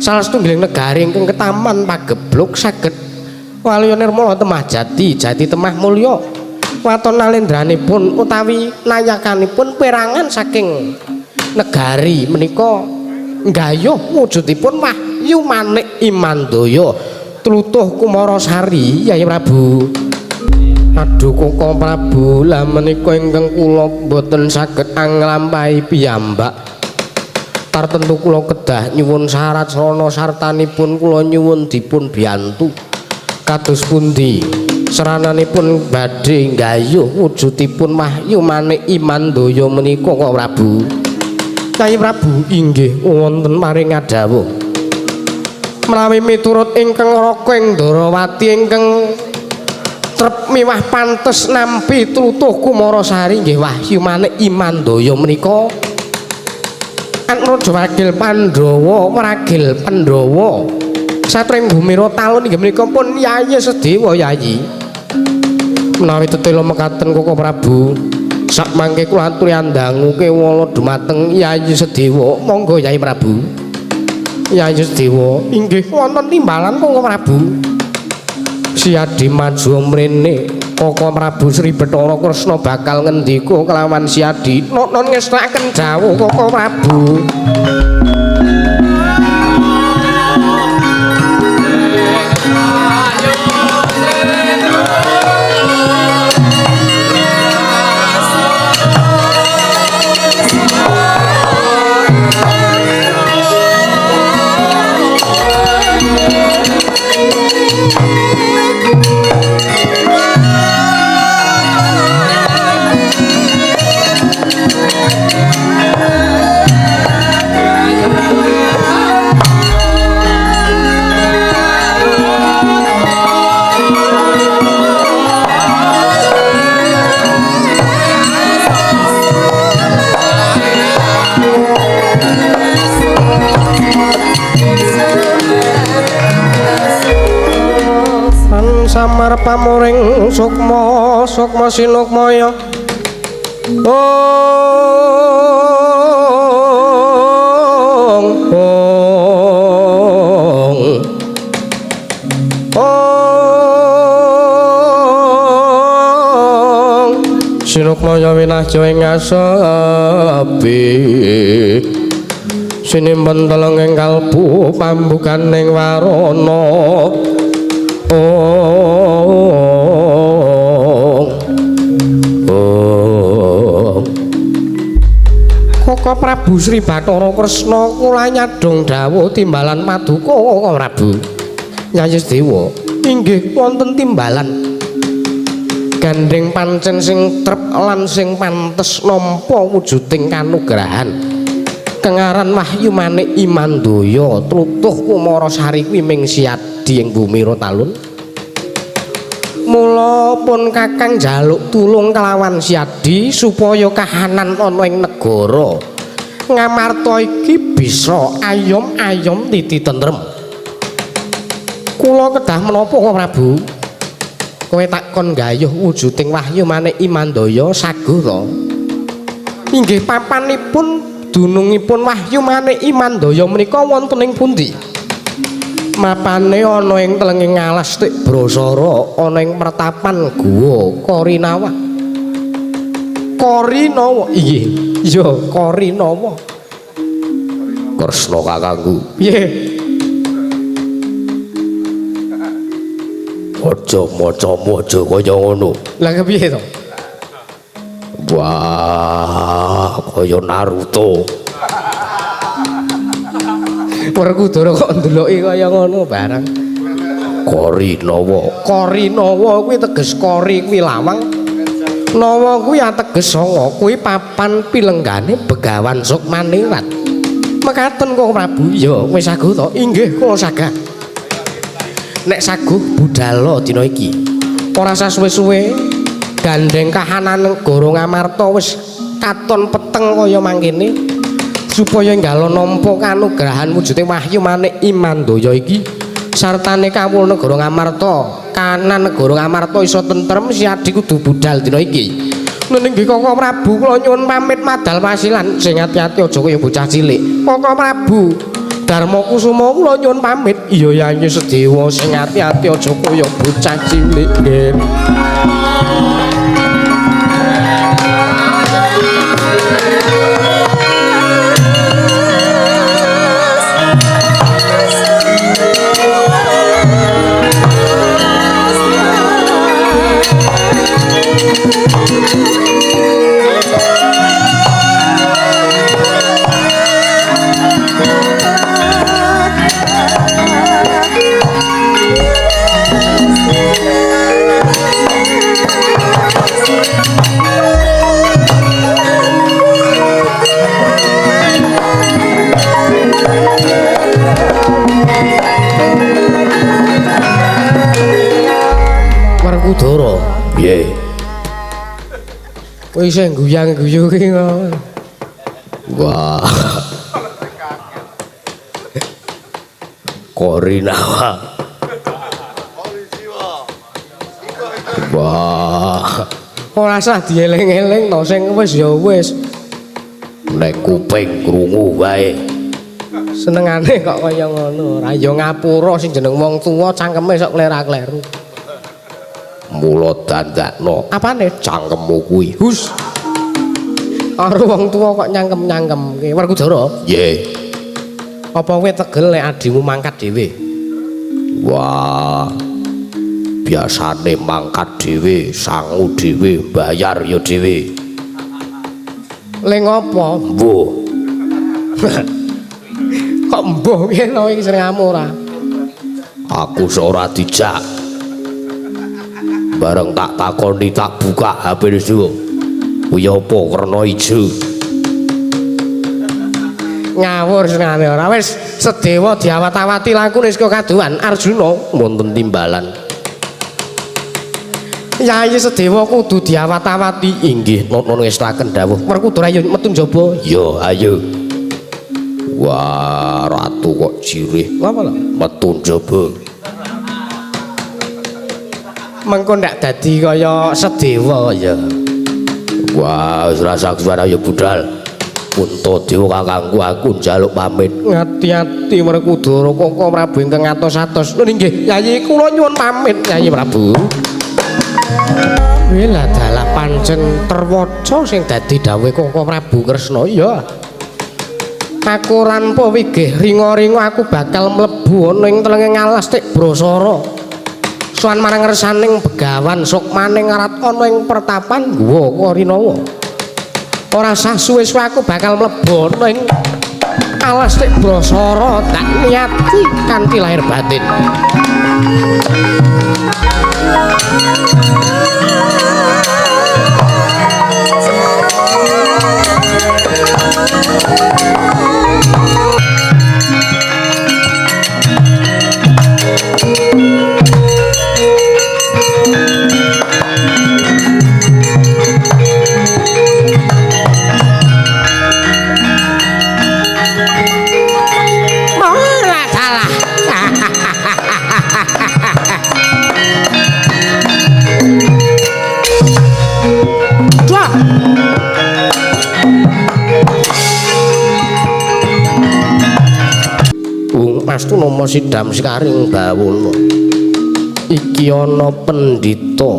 salah setunggiling negari ingkang ketaman pagebluk saged waluya nirmala temah jati, jati temah mulya. Waton nalendranipun utawi nayakanipun perangan saking negari menika nggayuh wujudipun wahyu Wahyu Manik Imandaya tlutuh Kumarasari Yayi Prabu. Aduh Koko Prabu, lah menika ingkang kula boten saged anglampahi piyambak. Tartemtu kula kedah nyuwun syarat sarana sartanipun kula nyuwun dipun biyantu. Kados pundi serananipun badhe nggayuh wujudipun Wahyu Manik Imandaya menika Koko Prabu? Kyai Prabu inggih wonten paring dawuh. Menawi miturut ingkang Raka ing Ndarawati ingkang trep miwah pantes nampi tlutuh Kumarasari nggih Wahyu Manik Imandaya menika Anraja Wakil Pandhawa Wragil Pandhawa satring Bumira talun inggih menika pun Yayi Sedewa Yayi. Menawi tetela mekaten Koko Prabu, sakmangke kula aturi andangu kewala dumateng Yayi Sedewa. Monggo Yayi Prabu. Yayi Sedewa inggih wonten timbalan Koko Prabu. Siadi maju mrene Koko Prabu Sri Bathara Kresna bakal ngendika kelawan Siadi nonon ngestakaken dawuh Koko Prabu. Samar pamuring sukma sukma sinukmaya ong ong ong sinukmaya winahja ing asepi sinimpen teleng ing kalbu pambukaning warana. Oh, oh. Koko Prabu Sri Bathara Kresna kula nyadong dawuh timbalan paduka Koko Prabu. Yayi Sedewa inggih wonten timbalan. Gandeng pancen sing trep lan sing pantes nampa wujuding kanugrahan. Kengaran Wahyu Manik Imandaya tlutuh Kumarasari kuwi ming Siadi ing Bumira talun. Mula pun Kakang njaluk tulung kelawan Siadi supaya kahanan ana ing negara Ngamarta iki bisa ayom-ayom titi tentrem. Kula kedah menapa Koko Prabu? Kowe takon gayuh wujuding Wahyu Manik Imandaya saguh to? Inggih papanipun dunungipun Wahyu Manik Imandaya menika wonten ing pundi? Mapane ana ing telenging alas Tik Brasara ana ing pertapan Guwa Korinawa. Korinawa inggih. Iya, Korinawa. Kresna kakangku. Piye? Aja maca-maca kaya ngono. Lah kepiye to? Wah, kaya Naruto. Werkudara kok ndeloki kaya ngono barang. Korinawa. Korinawa kuwi teges kori kuwi lawang. Nawa kuwi ateges sanga, kuwi papan pilenggane Begawan Sukmaningrat. Mekaten Koko Prabu. Ya wis saguh to? Inggih kula sagah. Nek saguh budala dina iki. Ora sasuwe-suwe gandeng kahanan negara Ngamarta wis katon peteng kaya mangkene. Supaya enggal nampa kanugrahan wujude Wahyu Manik Imandaya iki sartane kawula negara Ngamarta kanan negara Ngamarta iso tentrem Siadi kudu budal dina iki. Nggih Koko Prabu kula nyuwun pamit madal pasilan sing ati-ati aja kaya bocah cilik. Koko Prabu Darma Kusuma kula nyuwun pamit. Iya Yayi Sedewa sing ati-ati aja kaya bocah cilik nggih. Werkudara. Piye? Kowe isih guyang-guyu ki ngono. Wah. Korinawa. Wah. Ora usah dieling-eling to, sing wis ya wis. Nek kuping krungu wae. Senengane kok kaya ngono. Ora ya ngapura sing jeneng wong tuwa cangkeme sok klera-kleru. Mula dandakno Apane? cangkemmu kuwi. Hus. Karo wong tuwa kok nyangkem-nyangkemke. Werkudara, Nggih. apa kowe tegel nek adimu mangkat dhewe? Wah. Biasane mangkat dhewe, sangu dhewe, bayar ya dhewe. Le ngopo? Mbuh. Kok mbuh piye to iki senengamu ora? Aku ora dijak. Bareng tak takoni tak buka HP niku. Kuwi apa werna ijo? Ngawur senengane ora. Wis sedewa diawat-awati lakune saka kaduhan Arjuna Wonten timbalan. Yayi Sedewa kudu diawat-awati. Inggih, nuwun ngestaken dawuh. Werkudara ayo metu njaba. Yo, ayo. Wah, ratu kok jirih. Ngapa lho? Metu njaba. Mengko ndak dadi kaya Sedewa ya. Wah, wis rasa suara ya budal. Puntadewa kakangku aku njaluk pamit. Ngati-ati Werkudara Koko Prabu ingkang atos-atos. Lho nggih, Yayi kula nyuwun pamit Yayi Prabu. Wela dalah pancen terwaca sing dadi dawuhe Koko Prabu Kresna. Iya. Aku ranpa wigih ringa-ringa aku bakal mlebu ana ing telenge alas Tik Brasara. Sowan marang ngersaning Begawan Sukmaning arat ana ing pertapan Guwa Korinawa. Ora sah suwe-suwe aku bakal mlebu ana ing alas Tik Brasara tak niati kanthi lahir batin. Ora salah. Wah. Wong Mastu nama sidam sekaring bawono. Iki ana pendhita.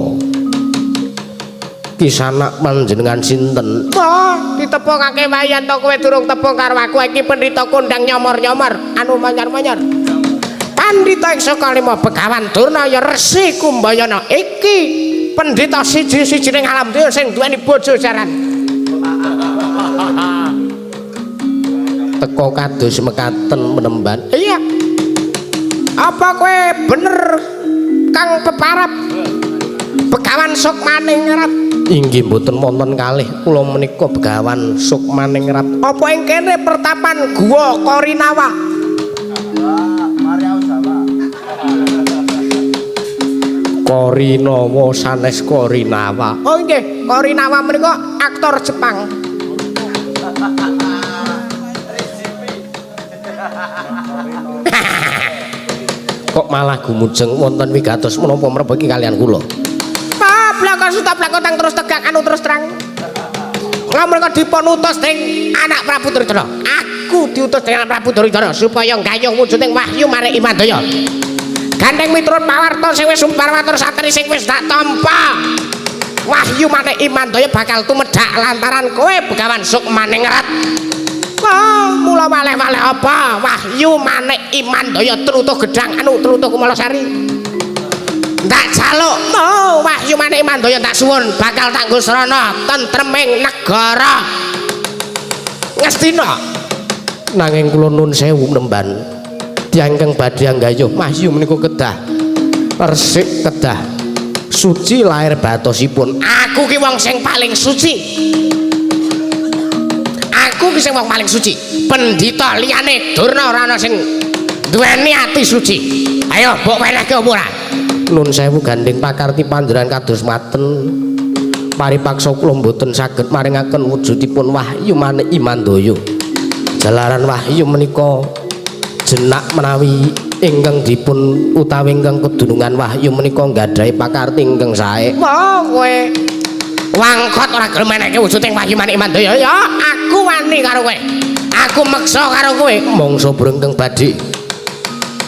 Kisanak panjenengan sinten? Wah, ditepungake wayan to kowe durung tepung karo aku iki pendhita kondang nyomor-nyomor anu manyar-manyar. Pandhita ing saka lima Begawan Durna ya Resi Kumbayana iki pendhita siji-siji ning alam donya sing duweni bojo jaran. Teka kados mekaten menemban. Iya. Apa kowe bener Kang peparap Begawan Sukmaningrat? Inggih mboten wonten kalih kula menika Begawan Sukmaningrat. Apa ing kene pertapan Guwa Korinawa? Korinawa sanes Korinawa. Oh nggih, Korinawa menika aktor Jepang. Kok malah gumujeng wonten wigatos menapa mrebeki kalian kula? Blaka suta blaka tang terus tegak anu terus terang. Lah mereka dipun utus dening anak Prabu Duryudana. Aku diutus dening anak Prabu Duryudana supaya nggayuh wujuding wahyu marang Imandaya. Gandeng miturut pawarta sing wis sumparwatur satri sing wis tak tampa. Wahyu marang Imandaya bakal tumedhak lantaran kowe Begawan Sukmaningrat. Wah, mula waleh-waleh apa? Wahyu manik Imandaya tlutuh gedang anu tlutuh Kumalasari. Tak jaluk oh, Wahyu Manik Mandaya tak suwun bakal tak nggo srana tentreming negara Ngastina. Nanging kula nun sewu nemban tiyang ingkang badhe anggayuh wahyu menika kedah resik, kedah suci lahir batosipun. Aku ki wong sing paling suci. Aku ki sing wong paling suci. Pendhita liyane Durna ora ana sing duweni ati suci. Ayo mbok wenehke apa ora? Nun sewu gandeng pakarti panjenengan kados maten paripaksa kula mboten saged maringaken wujudipun Wahyu Manik Mandaya. Jalaran wahyu menika jenak menawi ingkang dipun utawi ingkang kedunungan wahyu menika nggadahi pakarti ingkang sae. Wah kowe wangkot ora gelem menehke wujuding Wahyu Manik Mandaya ya aku wani karo kowe. Aku meksa karo kowe. Mongso brengkeng badhe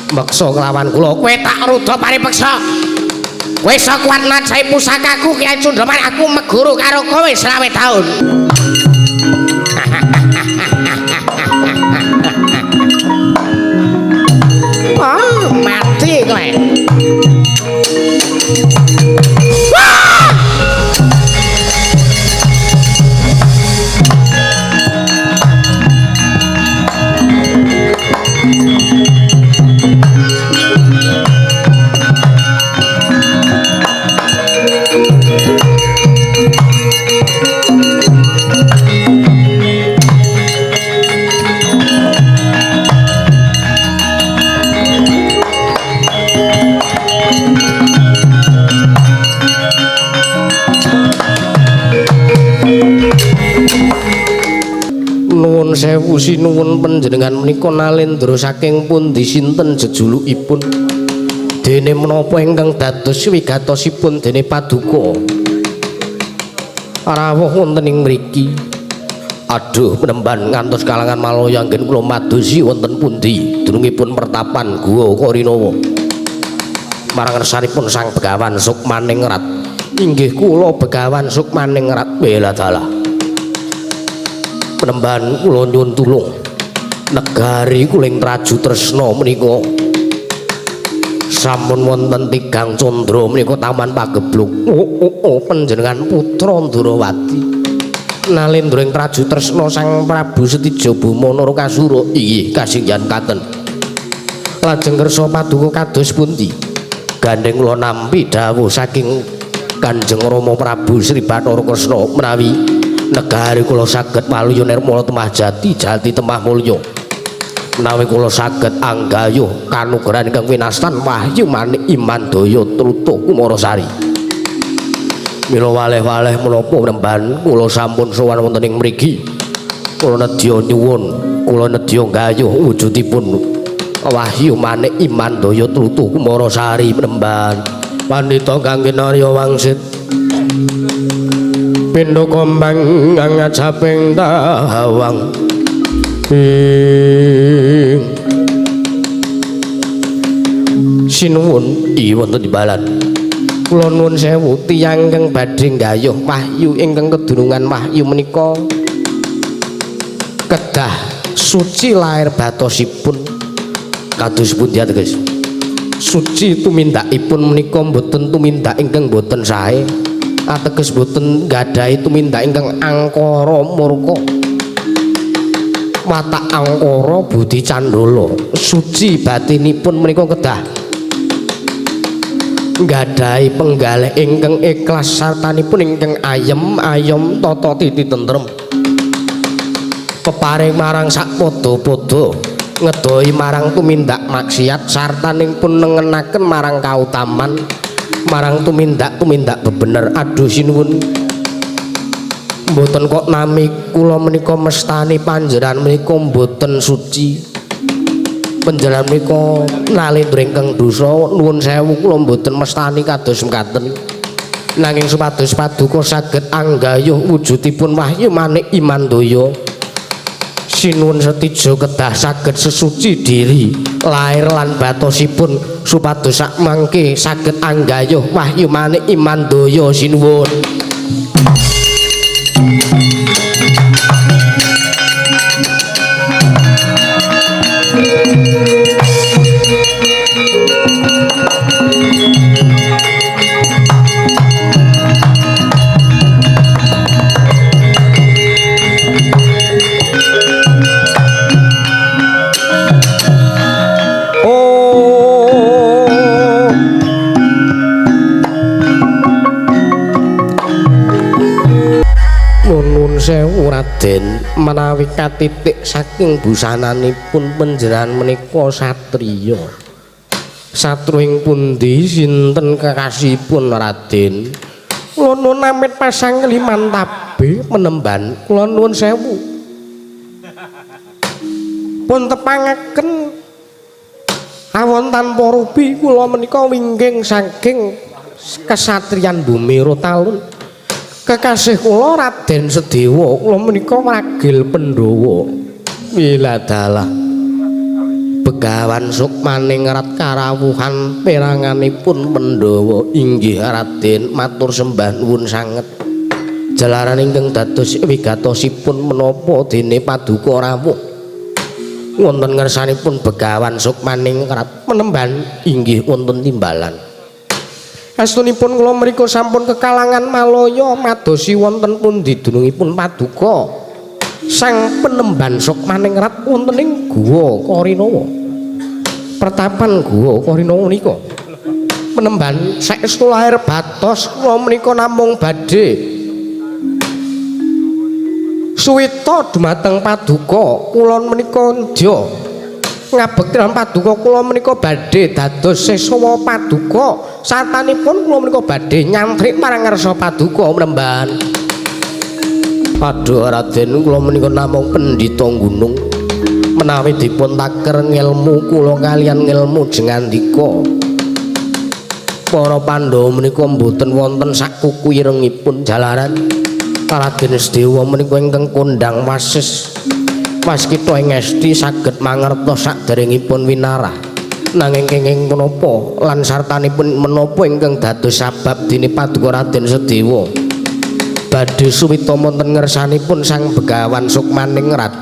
meksa kelawan kula. Kowe tak ruda paripeksa. Kowe iso kuat najahi pusakaku Kyai Cundramani, aku meguru karo kowe 25 taun. Oh, mati kowe. Wah! Nuwun sewu sinuwun panjenengan menika nalendra saking pundi sinten jejulukipun? Dene menapa ingkang dados wigatosipun dene paduka rawuh wonten ing mriki? Aduh penemban ngantos kalangan Malaya anggen kula madosi wonten pundi dunungipun pertapan Guwa Korinawa marang ngersanipun Sang Begawan Sukmaningrat. Inggih kula Begawan Sukmaningrat. Bela dalah penemban kula nyuwun tulung negari kuling Traju Tresna menika sampun wonten tigang candra menika taman pageblug. Oh, panjenengan putra Ndrawati nalendra ing Traju Tresna Sang Prabu Setija Boma Narakasura. Inggih kasinggihan katen. Lajeng kersa paduka kados pundi? Gandeng kula nampi dawuh saking Kanjeng Rama Prabu Sri Bathara Kresna menawi negari kula saged waluya nirmala temah jati jati temah mulya. Menawi kula saged anggayuh kanugrahan ingkang winastan Wahyu Manik Mandaya Truto Kumarasari. Mila waleh-waleh menapa nemban kula sampun sowan wonten ing mriki. Kula nedya nyuwun, kula nedya nggayuh wujudipun Wahyu Manik Mandaya Truto Kumarasari penemban. Pandhita kangge Narya Wangsit pindha kombang ngajaping tawang ing sinuwun i wonten imbalan. Kula nuwun sewu tiyang ingkang badhe nggayuh wahyu ingkang kedunungan wahyu menika kedah suci lahir batosipun. Kados pundi ateges? Suci tumindakipun menika mboten tumindak ingkang mboten sae, ateges mboten nggadahi tumindak ingkang angkara murka. Watak angkara budi candala. Suci batinipun menika kedah nggadahi penggalih ingkang ikhlas sartanipun ingkang ayem ayom tata titi tentrem. Peparing marang sak padha-padha ngedohi marang tumindak maksiat sartanipun nengenaken marang kautaman marang tumindak-tumindak bebener. Aduh sinuwun, mboten kok nami kula menika mestani panjenengan menika mboten suci. Panjenengan menika nalendra ingkang dosa. Nuwun sewu kula mboten mestani kados mekaten. Nanging supados paduka saged anggayuh wujudipun Wahyu Manik Mandaya, sinuwun setija kedah saged sesuci diri lahir lan batosipun supados sakmangke saged anggayuh Wahyu Manik Mandaya. Sinuwun. sewu Raden, menawi katitik saking busananipun panjenengan menika satriya. Satru ing pundi sinten kekasihipun Raden? Kula nuwun amit pasang liman tabe menemban. Kula nuwun sewu. Pun tepangaken awon tanpa rupi kula menika wingking saking kesatriyan Bumi Rotalun. Kekasih kula Raden Sedewa, kula menika ragil Pandhawa. Wiladalah Begawan Sukmaningrat karawuhan peranganipun Pandhawa. Inggih Raden, matur sembah nuwun sanget. Jalaran ingkang dados wigatosipun menapa dene paduka rawuh wonten ngersanipun Begawan Sukmaningrat menemban inggih wonten timbalan. Astunipun kula mriku sampun kekalangan Malaya madosi wonten pundi dunungipun paduka Sang Penemban Sukmaningrat wonten ing Guwa Karinawa. Pertapan Guwa Karinawa menika. Penemban saestu lahir batos kula menika namung badhe suwita dumateng paduka kula menika ndya ngabekti paduka kula menika badhe dados sesawa paduka satanipun kula menika badhe nyantrik marang ngarsa paduka mremban. Aduh Raden, kula menika namung pendhita gunung menawi dipun taker ngelmu kula kalian ngelmu jengandika para Pandhawa menika mboten wonten sakuku irengipun jalaran Raden Sedewa menika ingkang kondhang wasis waskita ing esti saged mangertos saderengipun winarah nanging kenging menapa lan sartanipun menapa ingkang dados sabab dene paduka Raden Sedewa badhe suwita wonten ngersanipun Sang Begawan Sukmaningrat.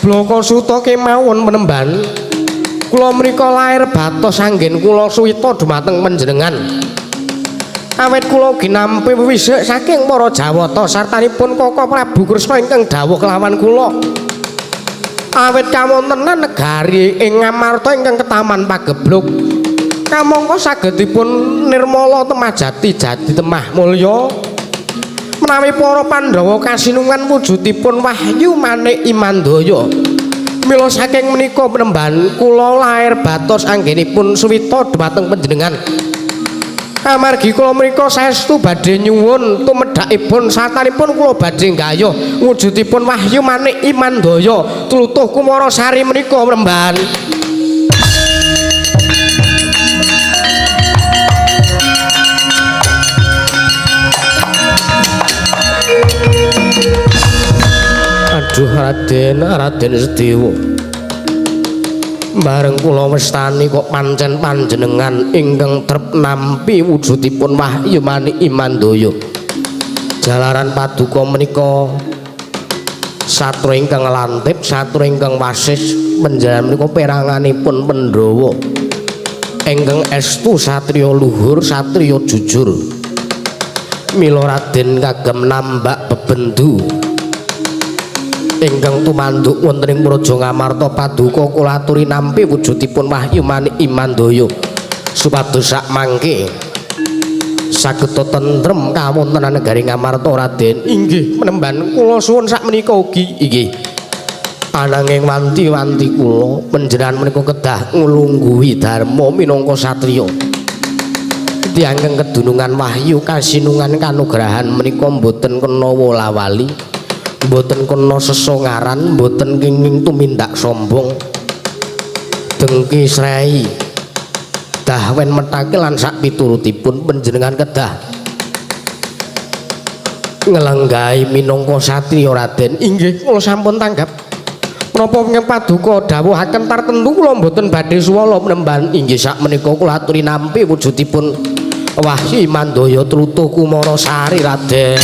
Blaka suta kemawon menemban kula menika lair batos anggen kula suwita dumateng panjenengan. Awit kula ginampi wisik saking para Jawata sartanipun Kaka Prabu Kresna ingkang dawuh kelawan kula. Awit kawontenan negari ing Ngamarta ingkang ketaman pageblug kamangka sagedipun nirmala temah jati jati temah mulya. Menawi para Pandhawa kasinungan wujudipun wahyu manik imandaya. Mila saking menika penemban kula lair batos anggenipun suwita dumateng panjenengan. Amargi kula menika saestu badhe nyuwun tumedhakipun satanipun kula badhe nggayuh wujudipun wahyu manik imandaya tlutuh kumara sari menika mremban. Aduh Raden, Raden Sedewa. Bareng kula wastani kok pancen panjenengan ingkang trep nampi wujudipun wahyu manik imandaya. Jalaran paduka menika satru ingkang lantip, satru ingkang wasis, panjenengan menika peranganipun Pandhawa ingkang estu satriya luhur, satriya jujur. Mila Raden kagem nambak bebendu ingkang tumanduk wonten ing Praja Ngamarta paduka kula aturi nampi wujudipun wahyu manik imandaya supados sak mangke saged tentrem kawontenan negari Ngamarta Raden. Inggih menemban kula suwun sak menika ugi. Inggih. Ananging wanti-wanti kula panjenengan menika kedah nglungguhi dharma minangka satriya. Tiyang ingkang kedunungan wahyu kasinungan kanugrahan menika mboten kena wola-wali, mboten kena sesongaran, mboten kenging tumindak sombong, dengki srei, dahwen metake lan sak piturutipun panjenengan kedah ngelenggahi minangka satriya Raden. Inggih kula sampun tanggap. Menapa ingkang paduka dawuhaken tartemtu kula mboten badhe suwala mremban. Inggih sak menika kula aturi nampi wujudipun wahyu imandaya tlutuh kumara sari Raden.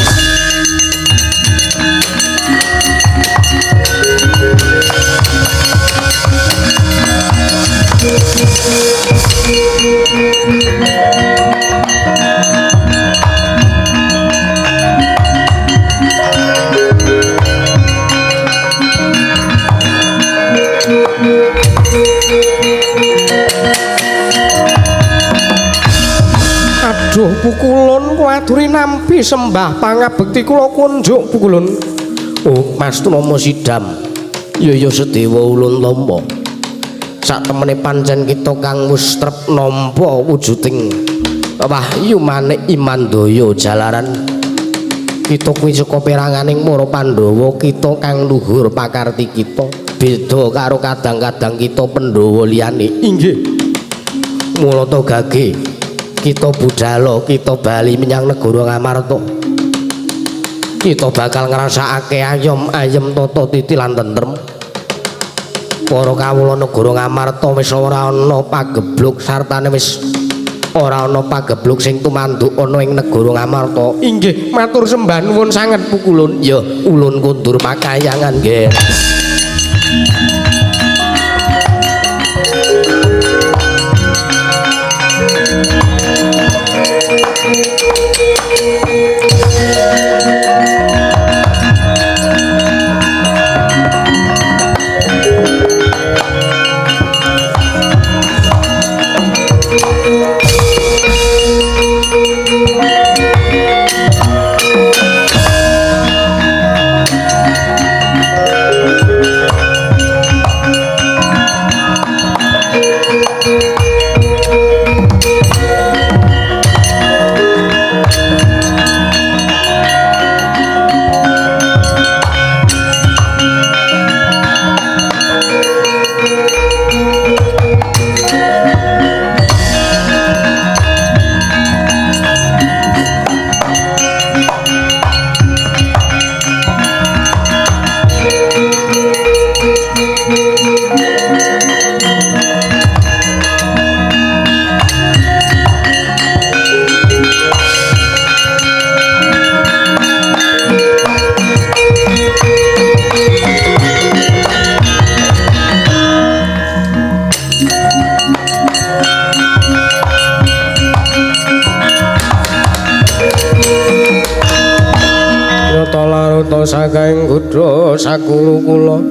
Aduh pukulun kuwi aturi nampi sembah pangabekti kula kunjuk pukulun. Oh, Mas Tunomo Sidam. Ya ya Sedewa ulun tampa. Sak temene pancen kita kang wis trep nampa wujuding wahyu manik Imandaya jalaran kita kuwi saka peranganing para Pandhawa kita kang luhur pakarti kita beda karo kadang-kadang kita Pandhawa liyane. Inggih. Mula ta gage kita budhalo, kita bali menyang negara Ngamarta. Kita bakal ngrasakake ayem ayem tata titi lan tentrem. Para kawula negara Ngamarta wis ora ana pagebluk sartane wis ora ana pagebluk sing tumanduk ana ing negara Ngamarta. Inggih, matur sembah nuwun sanget pukulun. Ya, ulun kundur makayangan nggih. Sakaing gudha sakulu kula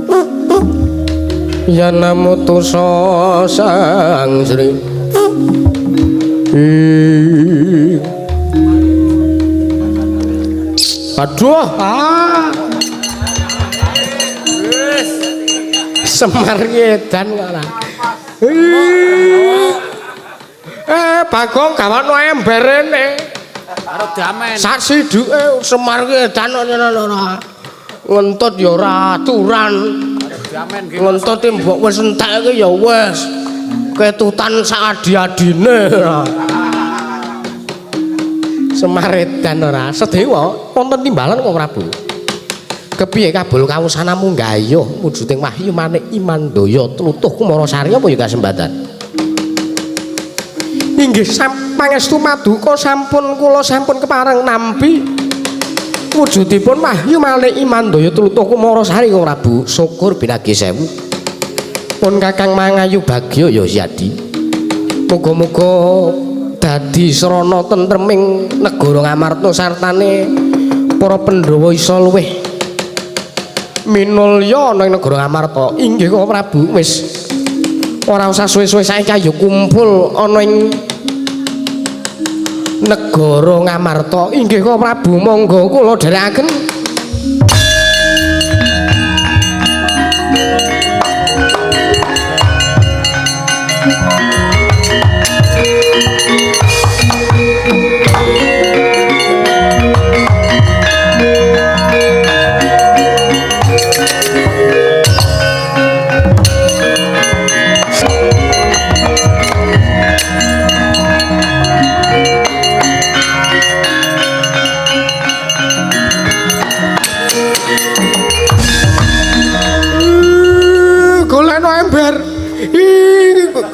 yen namutusa Sang Sri. Aduh, Semar edan kok ora. Bagong gawano emberene. Karo damen. Sak siduke Semar ki edan kok ngono ora. Ngentut ya ora aturan. Damen nggih. Ngentut mbok wis entek iki ya wis. Ketutan sak adi-adine. Semar edan ora. Sedewa wonten timbalan kok Prabu. Kepiye kabul kawusanamu nggayuh wujuding wahyu manik Imandaya tlutuh Kumarasari apa ya kasembatan? Inggih pangestu paduka sampun kula sampun kepareng nampi wujudipun wahyu manik Imandaya tlutuh Kumarasari kok Prabu. Syukur binagi sewu. Pun Kakang mangayu bagya ya Yadi. Muga-muga dadi srana tentreming negara Ngamarta sartane para Pandhawa isa luwih minulya ana ing negara Ngamarta. Inggih kok Prabu, wis ora usah suwe-suwe saiki ayo kumpul ana ing negara Ngamarta. Inggih kok Prabu, monggo kula dherekaken.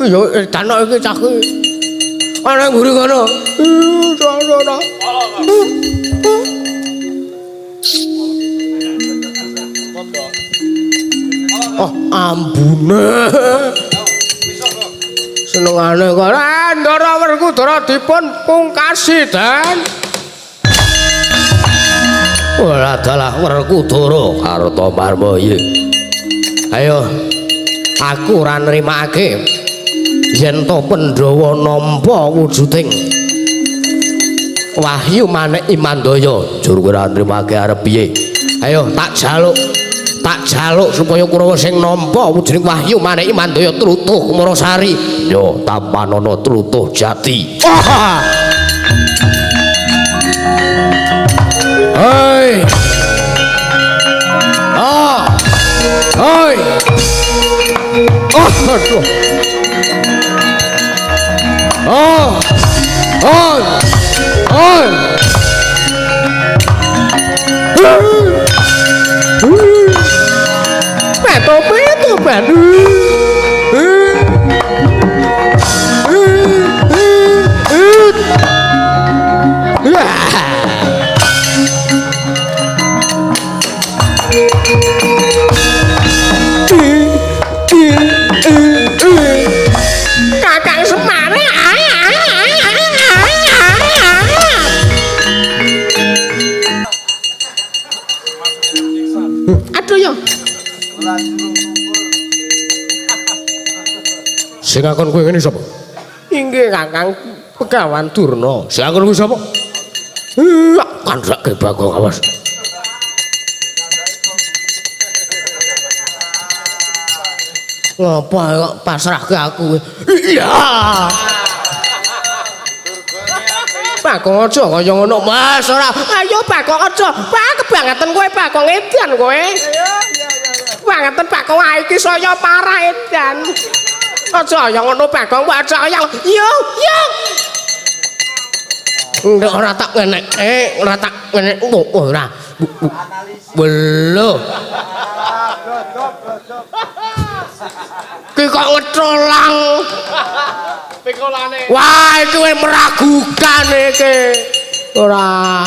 Ya edan iki cah kuwi. Ana mburi kono. Ora. Oh, ambune. Senengane kok Ndara Werkudara dipun pungkasi, Dan. Ora dalah Werkudara Kartomarma iki. Ayo aku ora nrimake yen to Pandhawa nampa wujuding Wahyu Manik Imandaya. Jur kowe ora nrimake arep piye? Ayo tak jaluk. Tak jaluk supaya Kurawa sing nampa wujuding Wahyu Manik Imandaya tlutuh Kumarasari. Yo tampanana tlutuh jati. Oh. Hei. Oh. Hei. Oh, aduh. Oh. Oh. Oh. Peto peto. Kakang Semar. Aduh ya. Sing ngakon kowe ngene sapa? Inggih Kakang Begawan Durna. Sing ngakon kuwi sapa? Iya, kandhake Bagong awas. Ngapa kok pasrahke aku? Iya. Bagong aja kaya ngono, Mas. Ora. Ayo Bagong aja. Pak kebangetan kowe Bagong edan kowe. Bangetan Bagong wae iki saya parah edan. Aja kaya ngono Bagong, aja kaya. Yo, yo. Ndek ora tak ngenek, ora tak ngenek ora. Belum. Ki kok ngetrolang. Pikolane. Wah, iki wis meragukan iki. Ora.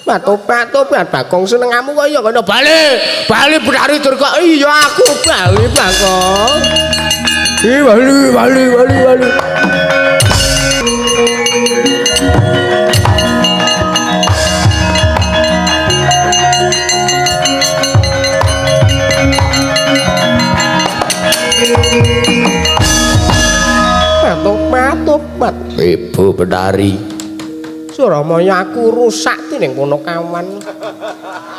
Batu-batu Bagong senengamu kaya ngono. Bali, bali Betari Durga. Iya aku bali Bagong. Ih, bali, bali, bali, bali. Batu-batu. Ibu Betari. Suramaya aku rusak dening kono kawan.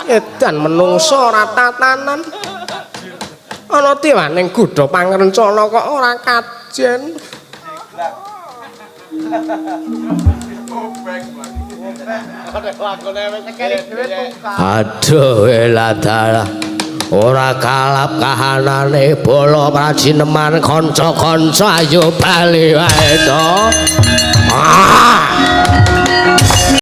Edan menungso ora tatanan. Ana dewaning gudha pangrencana kok ora kajen. Aduh eladalah. Ora kalap kahanane bala prajineman kanca-kanca ayo bali wae to. Ah.